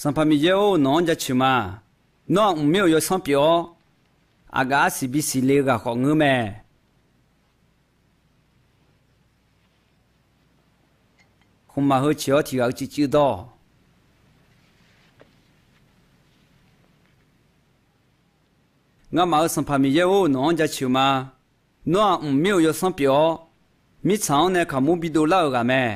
Sanqpaq Miqyaer-or, nawq-anr jaceuq ma. Nawr-aq, mqmir-euq yawsanr pyeuf-awr, aqgaf arsiq bisiq le-eu ghaq khawf ngeur mae. Khmqmaq heu ceq-awr tiq ghaq-eu civciv dawr-awq. Ngamaf-euq Sanqpaq Miqyaer-or, nawq-anr jaceuq ma. Nawr-aq, mqmir-euq yawsanr pyeuf-awr, mirtsaq-anr nae kaqmur bidov lar-euq ghaq mae.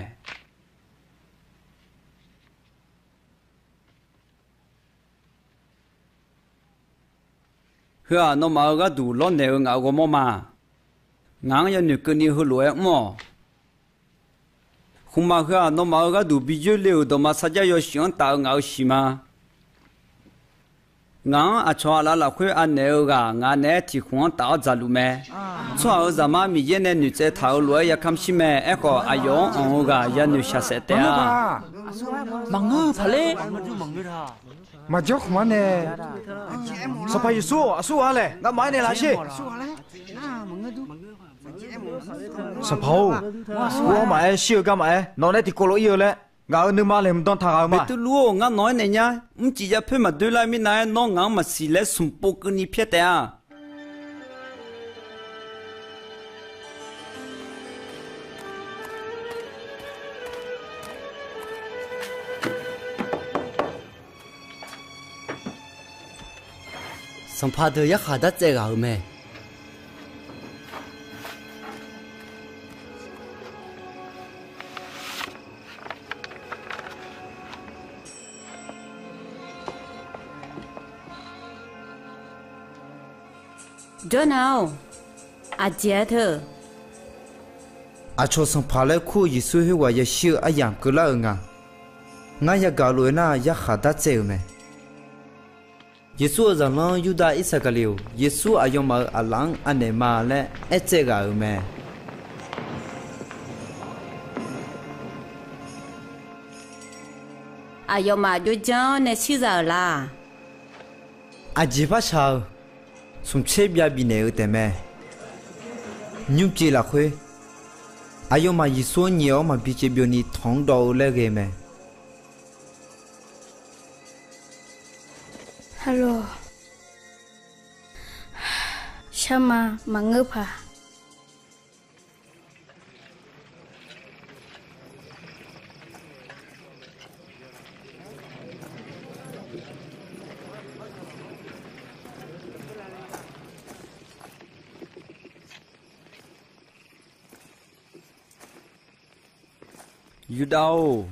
Heu-aq, nawmaf-euq gharduq lawrnaeq-eu ngaq-euq ghawrmawr ma. Ngaq-anr yanoeq keuvni heulof-aer mr-awq. Khmqmaq heu-aq, nawmaf-euq gharduq bi yoerle-euq dawqma sarjax yawshuif-anr taf-eu ngaq-euq shiq ma. Ngaq-anr aqcawq aqlaf lafkhoer anaeq-eu ghaq ngaq naeq-aer tiq khmq-anr taf-awr dzaqluf mae. Tsawrhaq-euq Zaqmar Miqyaer nae noeqtsaev taq-euq lof-aer ya kamr shir mae. Aerkhawf, aqyawf-anr anq-eu ghaq ya noeqshaq saef taef-a. Maqngeur paq ler. Maqjanr khmq-anr nae. Sanqpaq Yeqsur-or, aqsur ghaq-a laeq. Ngamaf-aer naeqlaf sher. Sanqpaq-or, ur-awr maqaer, shir-eu gar maqaer, nawq nae tiqkawv lof ir-eu laer ngaq-euq nuima laeqhmq dan taq ghaq-eu ma. Beqtuvluv-or, ngar nawq-anr naeq nya. Mrcif ya poer maqdoer lar mirnav-aer, nawr ngaq-anr maqsiq laer smq pov keuvni pyaer taef-a. Sanqpaq deuq yarkhaq dartsaev ghaq-euq mae. Jawrna-or, aqjeq-aer teu-eu? Aqcawq Sanqpaq laer kur-eu Yeqsur khoerghaq yashir-eu aryamq keuvlar-euq nga. Ngar yagaq lof-aer nar, yarkhaq dartsaev-euq mae. Yeqsur-euq zaqlanr Yurdav Irsaqgaqleq-or, Yeqsur aqyawfmaf-euq aqlaf-anr anaeq ma laer aertsaev ghaq-euq mae. Aqyawfmaf jov janr-awr nae shir za-euq la? Aqjeq par shaq-eu, smq tser byav bifnaeq-eu taef mae. Nymrjeq lafkhoer, aqyawfmaf Yeqsur-anr nyaef-awr maqbi caev byovni tanq-anr dawv-eu laer ghae mae. Harlor, sharma maqngeur paq. Yurdav-or,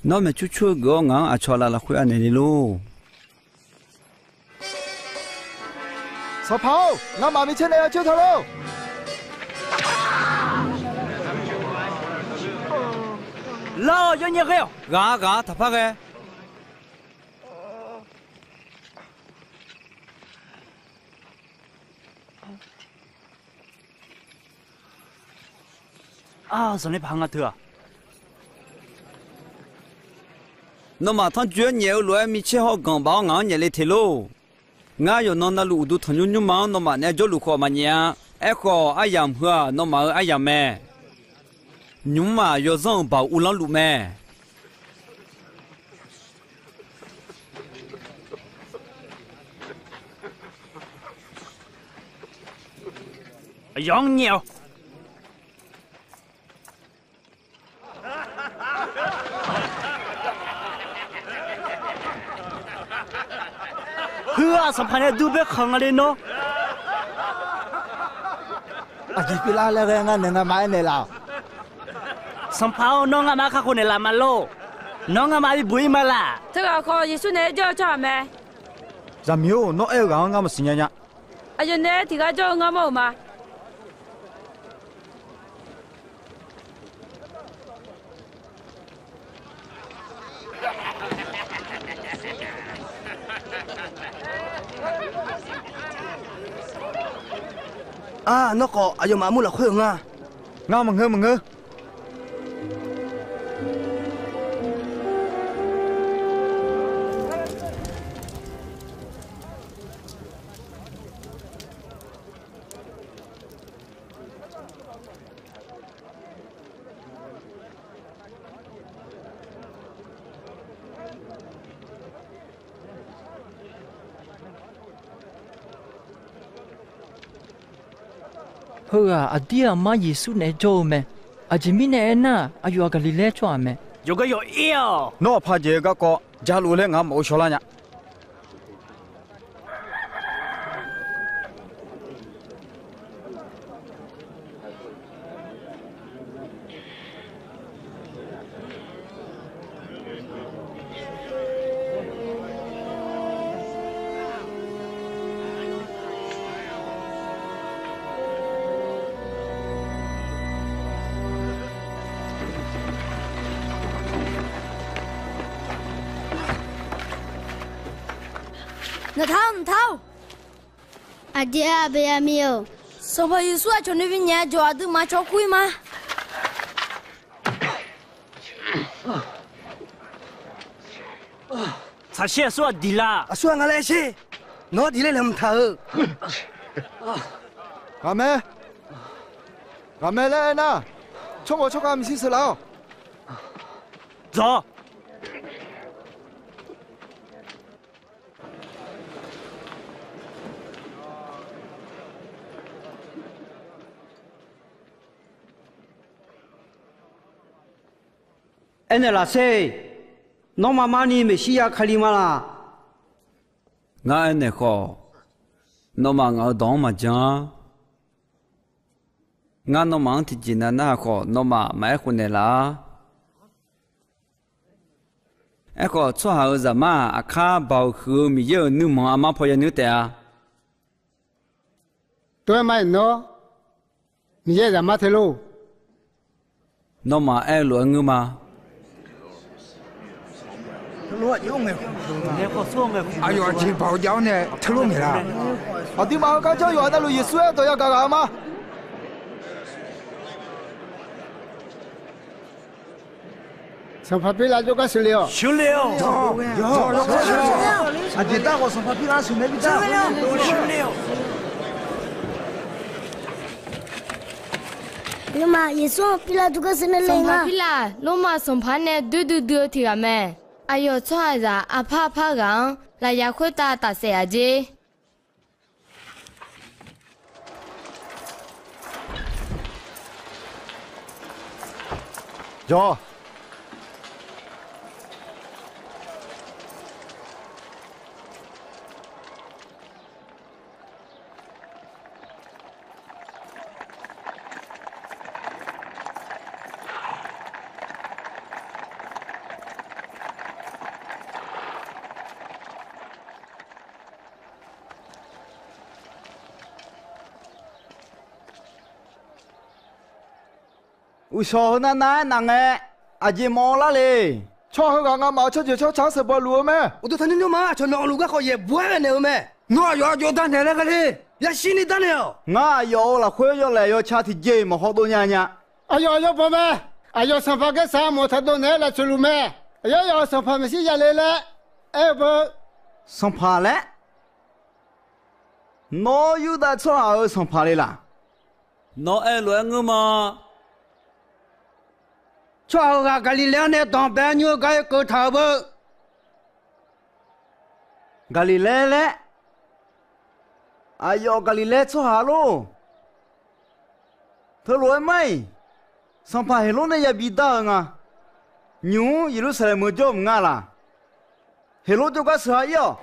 nawr maeqcur cur-eu geuf-awr ngaq-anr aqcawq aqlaf lafkhoer anaeq le lor. Sanqpaq-or, ngamaf micaer nae ya coer ta lor. Lar-awq, yawnyaf ghae-awq. Ghaq-a, ghaq-a, taqpar ghae. Ar, zanqler paq nga teu-aq. Nawmaf tanrjoe-aer nyaef-eu lof-aer micaer hawr ganq baf-awr ngaq-anr nyaef le te lor. Ngar yawqnan navluf uqduq tanqnymr nymrma-anr nawmaf naeq-aer jawrluf khawf maqnyaef-a. Aerkhawf, aryamq heu-aq, nawmaf-euq aryamq mae. Nymq-mr-aq, yawzanr-euq baoq uvlanr luf mae. Aqyawf-anr nyaef-awq. Heu-aq, sanqpaq nae dur baer khanq nga le nawr. Aqjeq pyeuflar laer ghae ngar naeq ngamaf-aer naeqlaf-awq. Sanqpaq-or, nawr ngamaf kakhof naeqlaf ma lor. Nawr ngamaf bibuq-ir ma laq. Teughaq khawf Yeqsur naeq-aer jawr-eu tsawrhaq mae. Zaqmiq-or, nawr aer-eu ghaq-anr ngar maqsiq nya nya. Aqyawf nae tiq ghaq jawr-eu ngar mawr-euq ma. Aq, nawr khawf aqyawfmaf armur lafkhoer-euq nga. Ngar maqngeur maqngeur. Heughaq aqdir aqmar Yeqsur naeq-aer jawr-eu mae. Aqjeq mirnae aernar, aqyawf-aq Gaqliqlaer tsawrhaq mae. Yawqgar yawq ir-awq. Nawr aqpaq jeq-eu garkawv jaluf laer ngaq-anr maqghov shaw lar nya. Naqtaq-awr, naqtaq-awr. Aqdui-aq Aqbeqyaqmiq-euq Sanqpaq Yeqsur aqcawq noeqbi nyaef-a jawq aqduimaf cawv kur-ir ma. Tsaqsher aqsur-aq diq la. Aqsur-aq nga laer sher. Nawr diq laer laeqhmq taq-euq. Ghaqmae, ghaqmae laer aernar, tsawrkhawf tsawrkhav maeqshi sheuqlaf-awq. Dzawq. Aernaeq laf sher. Nawmaf marni Meqsirya Kali ma laq? Ngar aernaeq khawf, nawmaf ngaq-euq dawq-anr maqjan-ar. Ngar nawmaf-anr tiqjeq nav narhaq khawf, nawmaf maqaer khofnaeq laf-ar. Aerkhawf, tsawrhaq-euq Zaqmar-aq, aqkar Baoq huiq-eu Miqyaer-euq nuirmanq armar paw yanuir taef-a. Tov-aer ma-iq nawr, Miqyaer-euq Zaqmar te lor. Nawmaf aer-eu lof-aer ngeur ma. Aqyawf aqjeq Baoq jav-awr nae teulof ngaeq la? Aqduimaf heugar janr yawqha navluf Yeqsur aer-eu dawq yagaq ghaq-eu ma. Sanqpaq Pirlav jawrgar sheuqle-awq. Sheuqle-awq. Aqjeq dar khawf Sanqpaq Pirlav sheuqnaeq bi dar. Nawmaf Yeqsur-anr Pirlav jawrgar sheuqnaeq le nga. Sanqpaq Pirlav, Lormav sanqpaq nae doer duidui-eu tiq ghaq mae. Aqyawf tsawrhaqzaq aqpar aqpar ghaq-anr lafyaq khoertav tafsaef-aq jer. Jawr. Uqshawq heu nav nav-aer naf ngae, aqjeq mawf-awr lar le. Tsawrhaq heughaq ngamaf-euq tsawrjeuq tsawrca-anr sheuqbanq luf-eu mae. Uqduq tanqnymr nymrma aqcawq nawq-anr luf garkawv yaeq bawr-aer ghae naeq-eu mae. Nawr aqyawf aqjox dar naeq laer ghae le. Yashir ni dar naeq-awq. Ngar aqyawf-euq lafkhoer yawlaeq yawca tiqjeq-iq maqhaw dov nya nya. Aqyawf aqyawf baw mae. Aqyawf sanqpaq Gaersaq mawf taq dov naeq-aer laftsov luf mae. Aqyawf aqyawf sanqpaq Meqsirya le laer aer-eu beu. Sanqpaq laer? Nawr Yurdav tsawrhaq-euq sanqpaq le laq? Nawr aer-eu lof-aer ngeur ma. Tsawrhaq heughaq Gaqliqlaer-anr nae danqbae nymr-eu gar oekeuv taq-euq beu. Gaqliqlaer laer? Aqyawf Gaqliqlaer tsawrhaq lor. Teulof-aer mar-iq, sanqpaq Heqlor nae yabi dar-eu nga. Nymq-mr Yeqlursaqlaeq meuq jawr mq nga laq? Heqlor jawrgar sheuq-a ir-awq.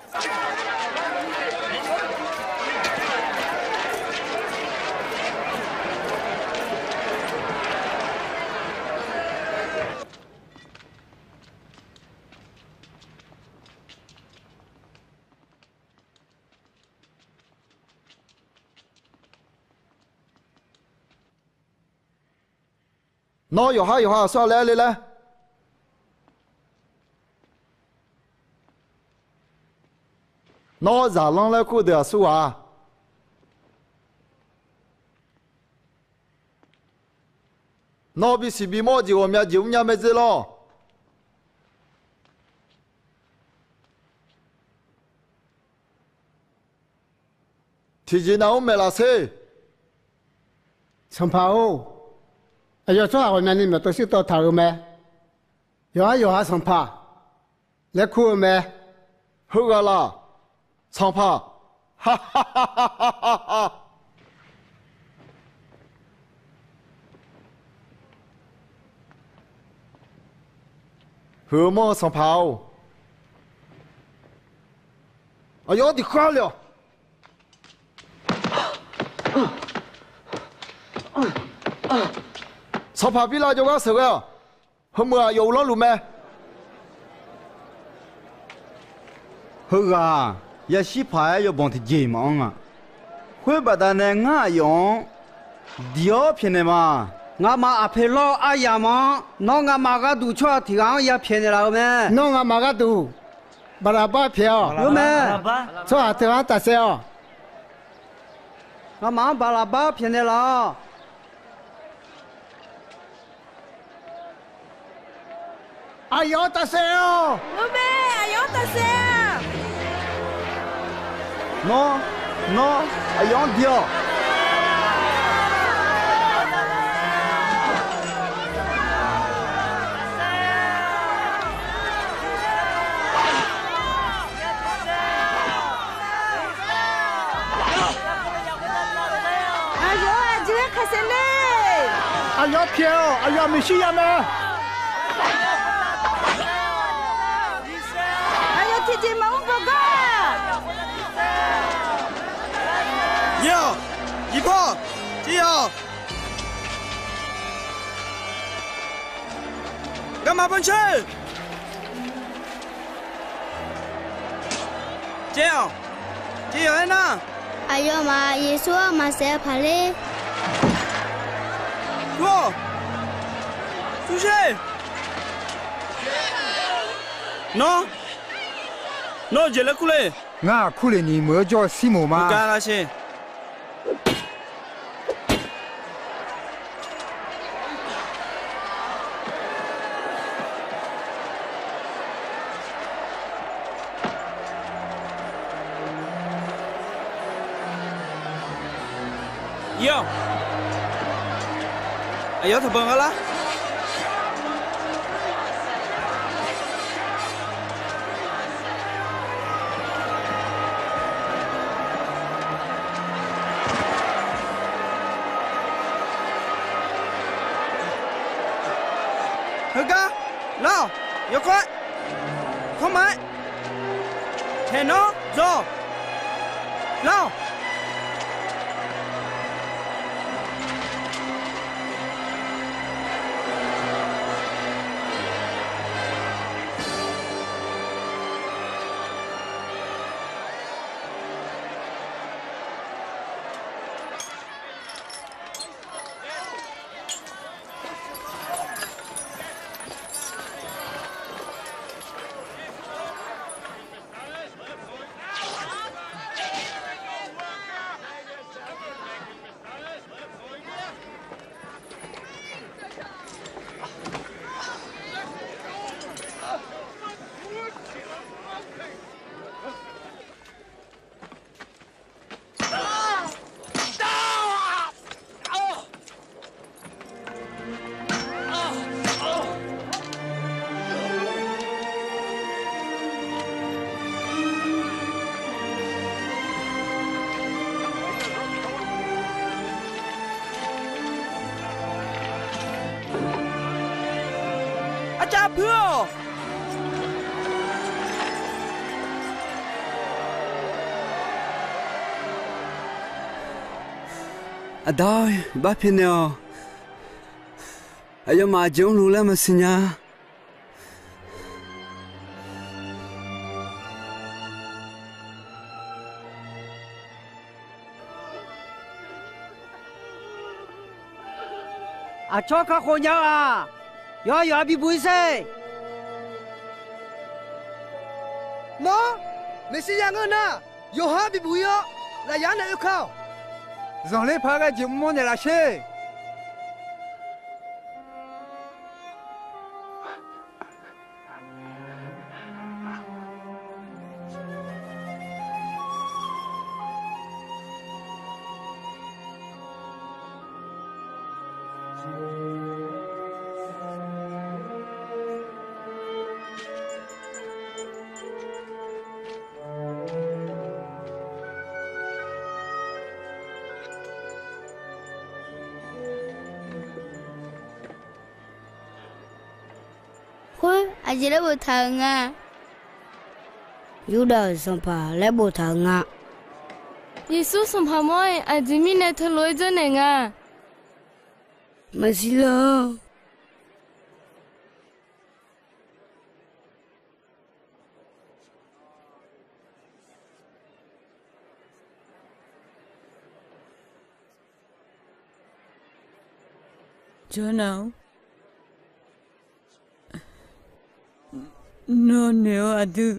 Nawr yawqhar yawqha aqsur-a laer aer le laer? Nawr zaqlanr laer kur-eu deuq aqsur ghaq-a. Nawr bisiq bimawr-eu jeq ghawqmya jeq mrnya mae dzer lawr. Tiqjeq nav-anr maeq laf sher. Sanqpaq-or, aqyawf tsawrhaq ghawqmyani maeqtawv shirtawv taq-euq mae. Yawqha yawqha sanqpaq laer kur-eu mae. Heughaq laq, sanqpaq. Huiq-eu mawr-eu sanqpaq-or, aqyawf-anr diq khar le-awq. Sanqpaq Pirlav jawrgar sheuqghae-awq. Heumeuq-aq yawf uvlanr luf mae. Heughaq-aq, yashir paq-aer yawbanq tiqjeq maqanr nga. Khoer baqdanae ngar aqyawf-anr diq-awr pyaeqnaeq ma. Ngamaf aqpoeq lawr-eu aryamq-anr nawr ngamaf gharduq tsawrhaq tiq ghaq-anr ya pyaeqnaeq laf-eu mae. Nawr ngamaf gharduq Baqlaqbar pyaeq-awq. Tsawrhaq teughaq-anr tafsaef-awq. Ngamaf-anr Baqlaqbar pyaeqnaeq laf-awq. Aqyawf-anr tafsaef-awq. Aqyawf-anr tafsaef-awq. Nawr, nawr aqyawf-anr diq-awq. Aqyawf-anr aqjeq-aer khaqsaef le. Aqyawf pyaeq-awq. Aqyawf-aq Meqsirya mae. Aqyawf tiqjeq maqmr bawq gar. Yaer-awq. Yiqpaw. Caer-awq. Garma bansher. Caer-awq. Caer-awq aernar, aqyawfmaf Yeqsur-anr maqsaef-eu paq ler. Tur-awq. Tursher. Nawr, nawr-eu jeq laer kur le. Ngar-aq, Kurleqniq meuq-anr jawr-eu Sirmoq ma. Gar lar sher. Yaer-awq. Aqyawf taqbanq nga lar. Heugar lar-awq. Yawkawr-aer, kanrma-aer, taeq nawr dzaw-awq. Lar-awq. Arcav puir-awq. Aqda-or, iqbax pyaeqnaeq-awq. Aqyawfmaf aqjeq mrluf laer maqsiq nya. Aqcawq kakhof nya-eu-aq, yawqha yawqha bibuq-ir sher. Nawr Meqsirya ngeur nar, Yawqha-anr bibuf-ir-awr, lafyaq-anr nae oekar-awq. Zanqler paq-aer ghae jeq mrmawr naeqlaf sher. Khoer aqjeq laer boftaq-euq nga? Yurdav-euq sanqpaq laer boftaq-euq nga. Yeqsur sanqpaq mawr-iq aqjeq mirnae teulof-aer janrnaeq nga? Maqsiq lar-awr. Jawrnav-or, nawr noeq-awr aqdui.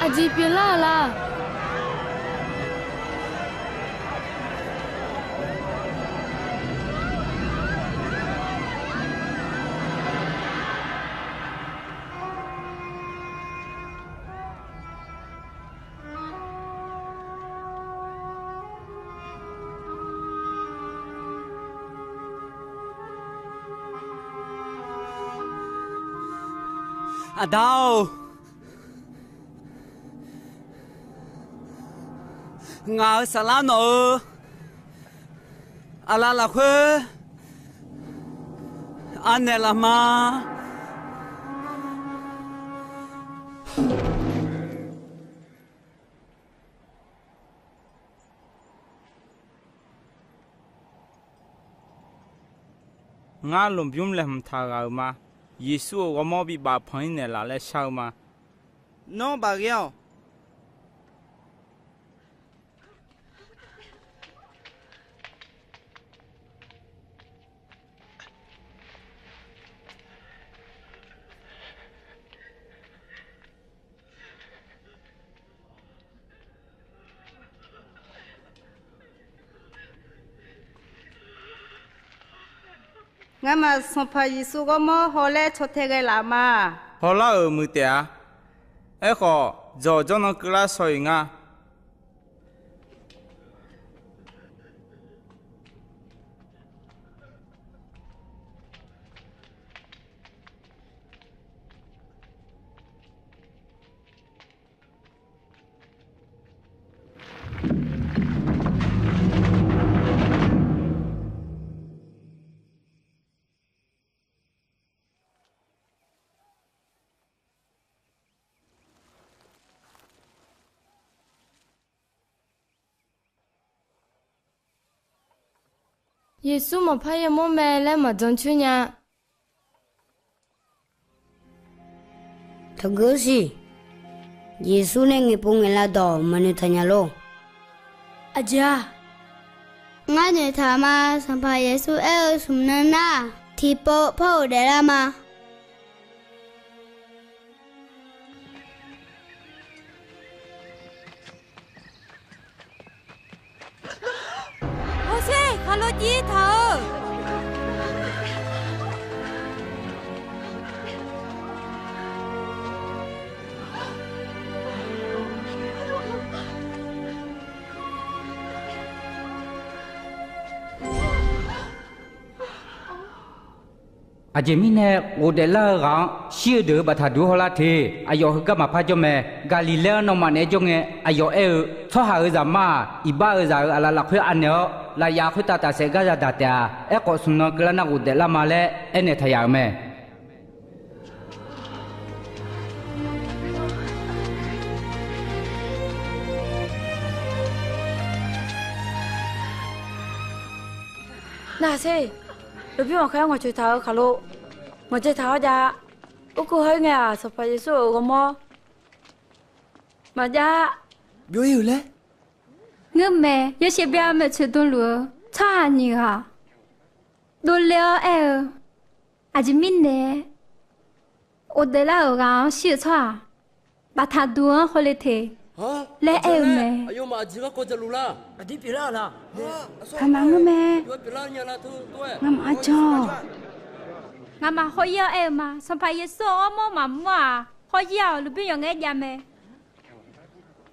Aqjeq pyeuflar-euq la? Aqda-or, ngaq-euq saflar nawq-euq aqlaf lafkhoer anaeq laf ma. Ngar lmqbymr laeqhmq taq ghaq-euq ma. Yeqsur-euq ghawrmawr bibaf panq-ir naeqlaf laer shar-eu ma. Nawr baf ghae-awq. Ngamaf Sanqpaq Yeqsur ghawrmawr hawlaer caw tae ghae laf ma. Hawlar-euq muiq taef-a. Aerkhawf, dzawq jawrnan keuvlar shaw-iq nga. Yeqsur maqpar yamawr mae laer maqjan coer nya. Taqguir-awr siq. Yeqsur nae ngaeqpov ngaeqlav dawq maqnoeq taq nya lor. Aqjeq-aq, ngar noeqtaq ma. Sanqpaq Yeqsur aer-eu smq nan nar, tiqpov par ghofdaef lar ma. Hawsher, khaqlo civ taq-eu. Aqjeq mirnae ghofdaef lar-eu ghaq-anr shir-eu deuq-euq baftaq duq hawlar te. Aqyawf heugar maqpar jawr mae. Gaqliqlaer-anr nawmaf naeq-aer jawr ngae, aqyawf aer-eu, Tsawrhaq-euq Zaqmar-aq, iqbax-euq zaq-euq aqlaf lafkhoer anaeq-awr, lafyaf khoertav tafsaef gar yadaq taef-a. Aerkhawf, smq nan keuvlar nar ghofdaef lar ma laer aernaeq taq yaf-euq mae. Naqsher, lmqbymr ghaqkhaer-anr ngawqcoeq taq-euq khaqlo, ngawqdzae taq-awr jav. Urkur hawr-ir ngae-aq, Sanqpaq Yeqsur-euq ghawrmawr maqjav byov-ir-euq laer. Ngeurmae, yawshaef byav maeqtsoeq dmluf-eu tsawrhaq nyiq ghaq dovle-awr aer-eu, aqjeq mirnae ghofdaef lar-euq ghaq-anr shir-eu tsawrhaq, baftaq duq-anr hawle te laer aer-eu mae. Taqmaq ngeurmae. Ngamaf-anr jan-awq. Ngamaf hawr-ir-awr aer-eu ma. Sanqpaq Yeqsur-euq ghawrmawr maqmr-aq, hawr-ir-awq. Lmqbymr yawqngae jav mae.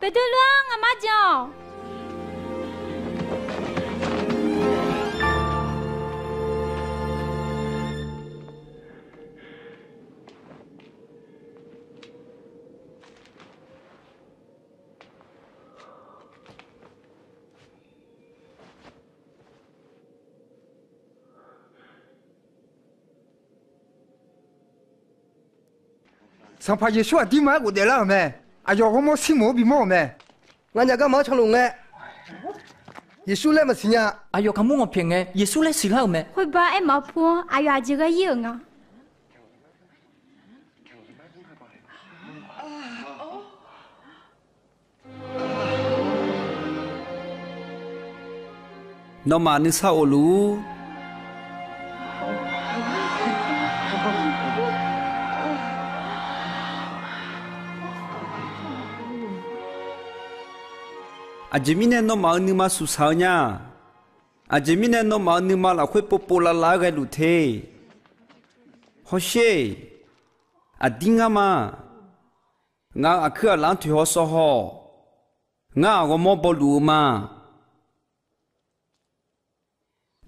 Beqtuvluv-anr ngamaf-anr jan-awq. Sanqpaq Yeqsur aqdirma-aer ghofdaef lar-euq mae. Aqyawf ghawrmawr Sirmoq-anr bimawr-euq mae. Nganyaf garma-anr canluf ngae, Yeqsur laer maqsiq nya. Aqyawf kaqmur ngawq pyaeq ngae, Yeqsur laer siqlar-euq mae. Khoerbar aermawf-eu pu-anr aqyawf aqjeq ghae-ir-euq nga. Nawmaf nuisar of luf-ur. Aqjeq mirnae nawmaf-euq nuima suqsaq-eu nya. Aqjeq mirnae nawmaf-euq nuima lafkhoer povpov lavlav-aer ghaeluf te. Hawsher, aqdir ngar ma. Ngaq-euq aqkuir aqlaf-anr toeqhaw sawv haw-awq. Ngar-aq ghawrmawr bawluf-eu ma.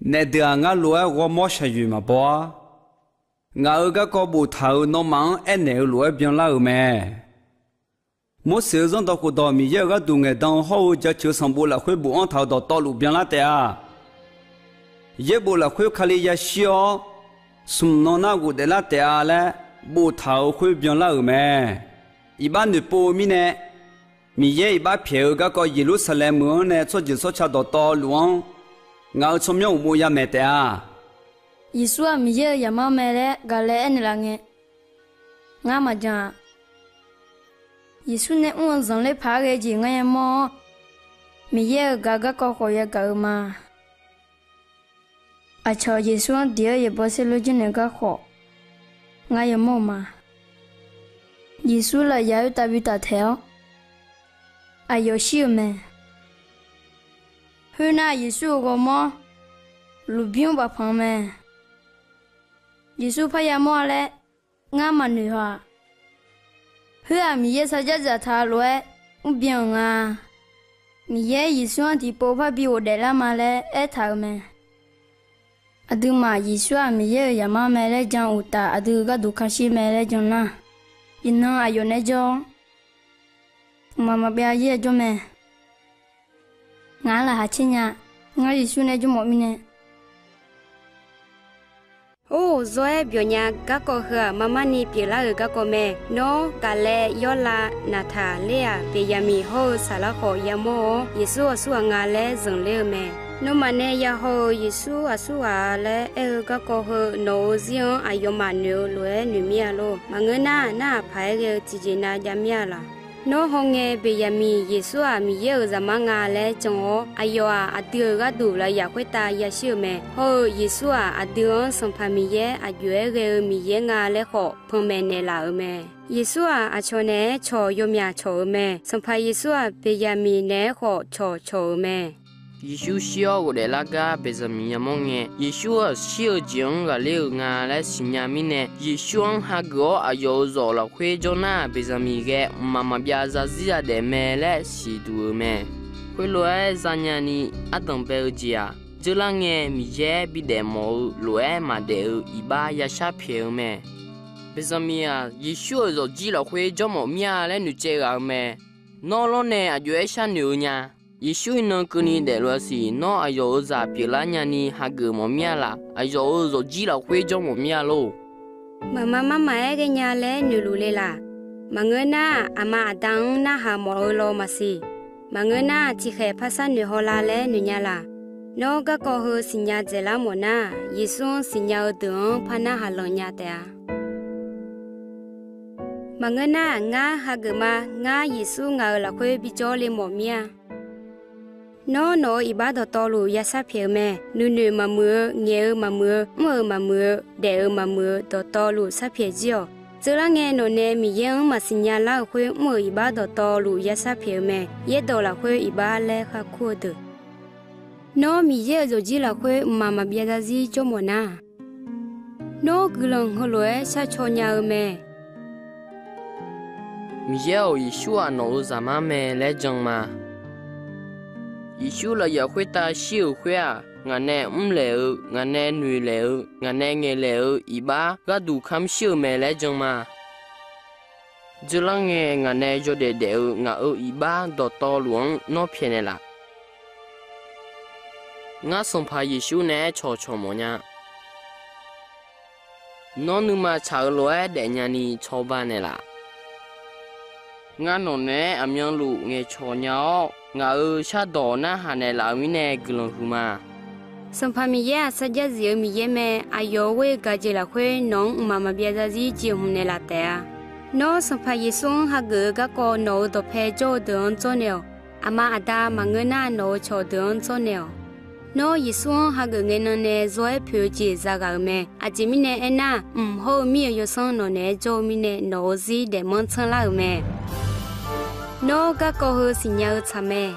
Naef deuq-aq, ngar lof-aer ghawrmawr shaqyoeq maqbaw-ar. Ngaq-euq garkawv boftaq-euq nawmaf-anr aernaeq-eu lof-aer byanlar-euq mae. Morseq-euq Zanrdawq khofdawq, Miqyaer-euq gharduq ngaeqdan-eu hawr-eu jaceuq-eu sanqbof lafkhoer bofanr taq-euq dawqtawvluf byanlar taef-a. Yaerbof lafkhoer Kali yashir-awr, smq nan nar ghofdaef lar taef-a laer boftaq-euq khoer byanlar-euq mae. Iqbax noeqpov-eu mirnae, Miqyaer iqbax pyaeq-eu garkawv Yeqlursaqlaeq meuq-anr nae tsawrjeuq tsawrca dawqtawvluf-anr ngaq-euq tsawrmyanr uqmov yamaeq taef-a. Yeqsur-aq Miqyaer-euq Zaqmar mae laer gaqlae aernaeq laf ngae, ngar maqjan-a. Yeqsur nae mr-eu zanqler paq-aer ghae jeq ngar yamawr-awr, Miqyaer-euq gaq garkawv khawf yagaq-eu ma. Aqcawq Yeqsur-anr diq-aer yaeqbawq saerlu janrnaeq garkhawf, ngar yamawr-eu ma. Yeqsur lafyaq-aer taf bi taf taeq-awr, aqyawf shir-eu mae. Khoernar, Yeqsur-euq ghawrmawr lmqbymr bafpanq mae. Yeqsur parya mawr-a laer ngar maqnoeq haw-aq. Khoer-aq, Miqyaer sarjax dzaqtaq lof-aer mrbyan-euq nga. Miqyaer Yeqsur-anr tiqpov parbi ghofdaef lar ma laer aertaq-euq mae. Aqduimaf Yeqsur-aq Miqyaer-euq Zaqmar mae laer jan uqtaf, aqdui-euq gharduq kanshir mae laer jan nar, iqnan aqyawf naeq-aer jawr-awr, mqmaq maqbyav yaer jawr mae. Ngaq-anr laqkhaq caer nya. Ngar Yeqsur naeq-aer jawr mawf mirnae. Or, zawr-aer byawq nya garkawv heu-aq, mar mar ni pyeuflar-euq garkawv mae. Nawr, Gaqlaev, Yawrlav, Naqtaqler-aq, Beqyaqmiq hawr-eu saflar khawf yamawr-awr, Yeqsur aqsurghaq nga laer zanqler-eu mae. Nawmaf nae yahaw-euq Yeqsur aqsurghaq-a laer aer-eu garkawv heu nawq-euq zir-anr aqyawfmaf noeq-eu lof-aer noeq mir-a lor. Maqngeur nar, narhaq paq-aer ghae-eu tiqjeq nav jav mir-a laq. Nawr hawngae Beqyaqmiq Yeqsur-aq Miqyaer-euq Zaqmar nga laer jan-awr, aqyawf-aq aqdui-euq gharduq lafyaq khoertav yashir-eu mae. Hawr-eu Yeqsur-aq aqdui-anr Sanqpaq Miqyaer aqjox-aer ghae-eu Miqyaer nga laer khawf panmaeq naeqlaf-euq mae. Yeqsur-aq aqcawq naeq-aer cawq yawmyaq cawq-euq mae. Sanqpaq Yeqsur-aq Beqyaqmiq naeq-aer khawf cawq cawq-euq mae. Yeqsur shir-awr ghofdaef lar gar Beqzaqmiq yamawr ngae, Yeqsur-aq shir-eu jeq-anr ghaqler-euq nga laer siqnya mirnae, Yeqsur-anr hageuf-awr aqyawf-euq zawf lafkhoer jawr nar, Beqzaqmiq ghae mqmaq maqbyav zarzir zadaef mae laer siqduq-euq mae. Khoerlof-aer zanya ni ardanq bae-eu jeq-aq, dzeurlar ngae Miqyaer bidaef mawf-eu lof-aer maqdaef-eu iqbax yashar pyaeq-eu mae. Beqzaqmiq-aq, Yeqsur-euq zawqjir lafkhoer jawr mawf mir-a laer noeqcaev ghaq-eu mae. Nawr lawrnae aqjox-aer sharnoeq-eu nya. Yeqsur iqnan keuvni daefluf-a siq, nawr aqyawf-euq zaq pyeuflar nyani hageuf mawf mir-a laq. Aqyawf-euq zawqjir lafkhoer jawr mawf mir-a lor. Maqma marmaf-aer ghaenya laer noeqluf le laq. Maqngeur nar, aqma aqda-anr narhaq mawf-eu law maqsiq. Maqngeur nar, tiqkhaeq par sharnoeq haw la laer noeq nya laq. Nawr garkawv heu siqnya dzaeqlar mawf nar, Yeqsur-anr siqnya-eu deuq-anr par narhaq lanq nya taef-a. Maqngeur nar, ngar hageuf ma. Ngar, Yeqsur, ngaq-euq lafkhoer bijawr le mawf mir-a. Nawr, nawq-euq iqbax dawqtawvluf ya sharpyaeq-eu mae. Nuinoeq maqmuiq-eu, ngaeq-eu maqmuiq-eu, mr-euq maqmuiq-eu, daef-euq maqmuiq-eu, dawqtawvluf sharpyaeq jir-awq. Tseuvlar ngae, nawqnae Miqyaer-anr maqsiqnya lar-euq khoer, mr-euq iqbax dawqtawvluf ya sharpyaeq-eu mae. Yaerdawq lafkhoer iqbax laer kharkur-eu deuq. Nawr, Miqyaer-euq yawqjir lafkhoer mqmaq maqbyav zarzir jawr mawf nar, nawr guiqlanq heulof-aer sharcaw nya-eu mae. Miqyaer-awq, Yeqsur-aq, nawq-euq Zaqmar mae laer jan ma. Yeqsur lafyaq khoertav shir-euq khoer-aq, ngaq nae mrlaeq-eu, ngaq nae noeqlaeq-eu, ngaq nae ngaeqlaeq-eu iqbax gharduq kamr shir-euq mae laer jan ma. Dzeurlar ngae, ngaq nae yawdaef daef-eu ngaq-euq iqbax dawqtawvluf-anr nawr pyaeqnaeq laf. Ngar, Sanqpaq Yeqsur naeq-aer cawqcawq mawf nya. Nawr nuima tsaq-eu lof-aer daefnya ni cawba naeqlaf. Ngar nawq naeq-aer aqmyanluf ngaeqcawq nya-awr, ngaq-euq shardawq narhaq naeqlaf-euq mirnae guiqlanq huiqma. Sanqpaq Miqyaer, aqsar jarzif-eu Miqyaer mae. Aqyawf-euq ghoer-eu gaq jeq lafkhoer nawq-anr mqmaq maqbyav zarzir jeqhmq naeqlaf taef-a. Nawr, Sanqpaq Yeqsur-anr hageuf-eu garkawv nawq-euq dawqpae jawr-eu deuq-anr dzawrnaeq-awq. Aqma, Aqda, maqngeur nar, nawq-euq cawqdeuq-anr dzawrnaeq-awq. Nawr, Yeqsur-anr hageuf ngae nan nae zawr-aer poeq-eu jeq zaghaq-euq mae. Aqjeq mirnae aernar, mq hawr-eu mir-euq yawsanr nawq naeq-aer jawr-eu mirnae nawq-euq zir daefmanr tsanrlar-euq mae. Nawr, garkawv heu siqnya-eu tsaq mae.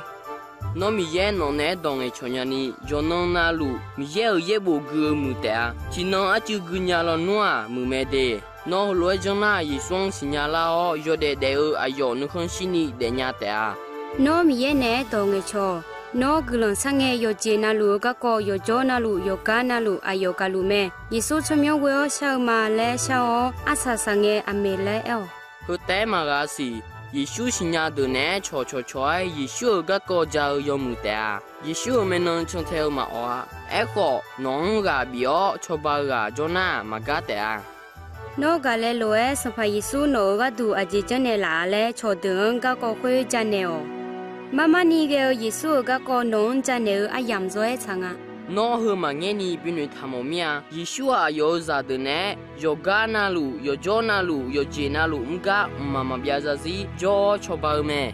Nawr, Miqyaer nawq naeq-aer dawq ngaeqcawq nyani, yawqnan navluf Miqyaer-euq yaerbof gui-eu muiq taef-a. Tiqnan arcuiv guinya lawnmr-aq, muiq mae de. Nawr heulof-aer janr nar, Yeqsur-anr siqnya lar-awr, yawdaef daef-eu aqyawf nuikhanr shirni daefnya taef-a. Nawr, Miqyaer naeq-aer dawq ngaeqcawq. Nawr, guiqlanq sharngae, yawqjeq navluf-eu garkawv yawqjawr navluf, yawqgar navluf, aqyawf gaqluf mae. Yeqsur tsawrmyanr ghoe-awr shar-eu ma laer shar-awr, arsaq saqngae, Aqmeq laer aer-awq. Heu taef-aer maqghaq siq. Yeqsur siqnya deuq naeq-aer cawqcawq cawq-aer, Yeqsur-euq garkawv ja-eu yawmuiq taef-a. Yeqsur-euq maeqnan cantae-eu maqawq-a. Aerkhawf, nawq-anr ghaq bif-awr cawba-eu ghaq jawr nar, maqgar taef-a. Nawr, gaqlae lof-aer Sanqpaq Yeqsur nawq-euq gharduq aqjeq janrnaeq laf laer cawqdeuq-anr garkawv khoer janaeq-awq. Marmarni ghae-eu Yeqsur-euq garkawv nawq-anr janaeq-eu aryamq zawr-aer tsaq nga. Nawr, heu maqngaer ni binoeq taq mawf mir-a. Yeqsur-aq, aqyawf-euq zaqdeuq naeq-aer yawqgar navluf, yawqjawr navluf, yawqjeq navluf mr gar mqmaq maqbyav zarzir jawr-awr cawba-eu mae.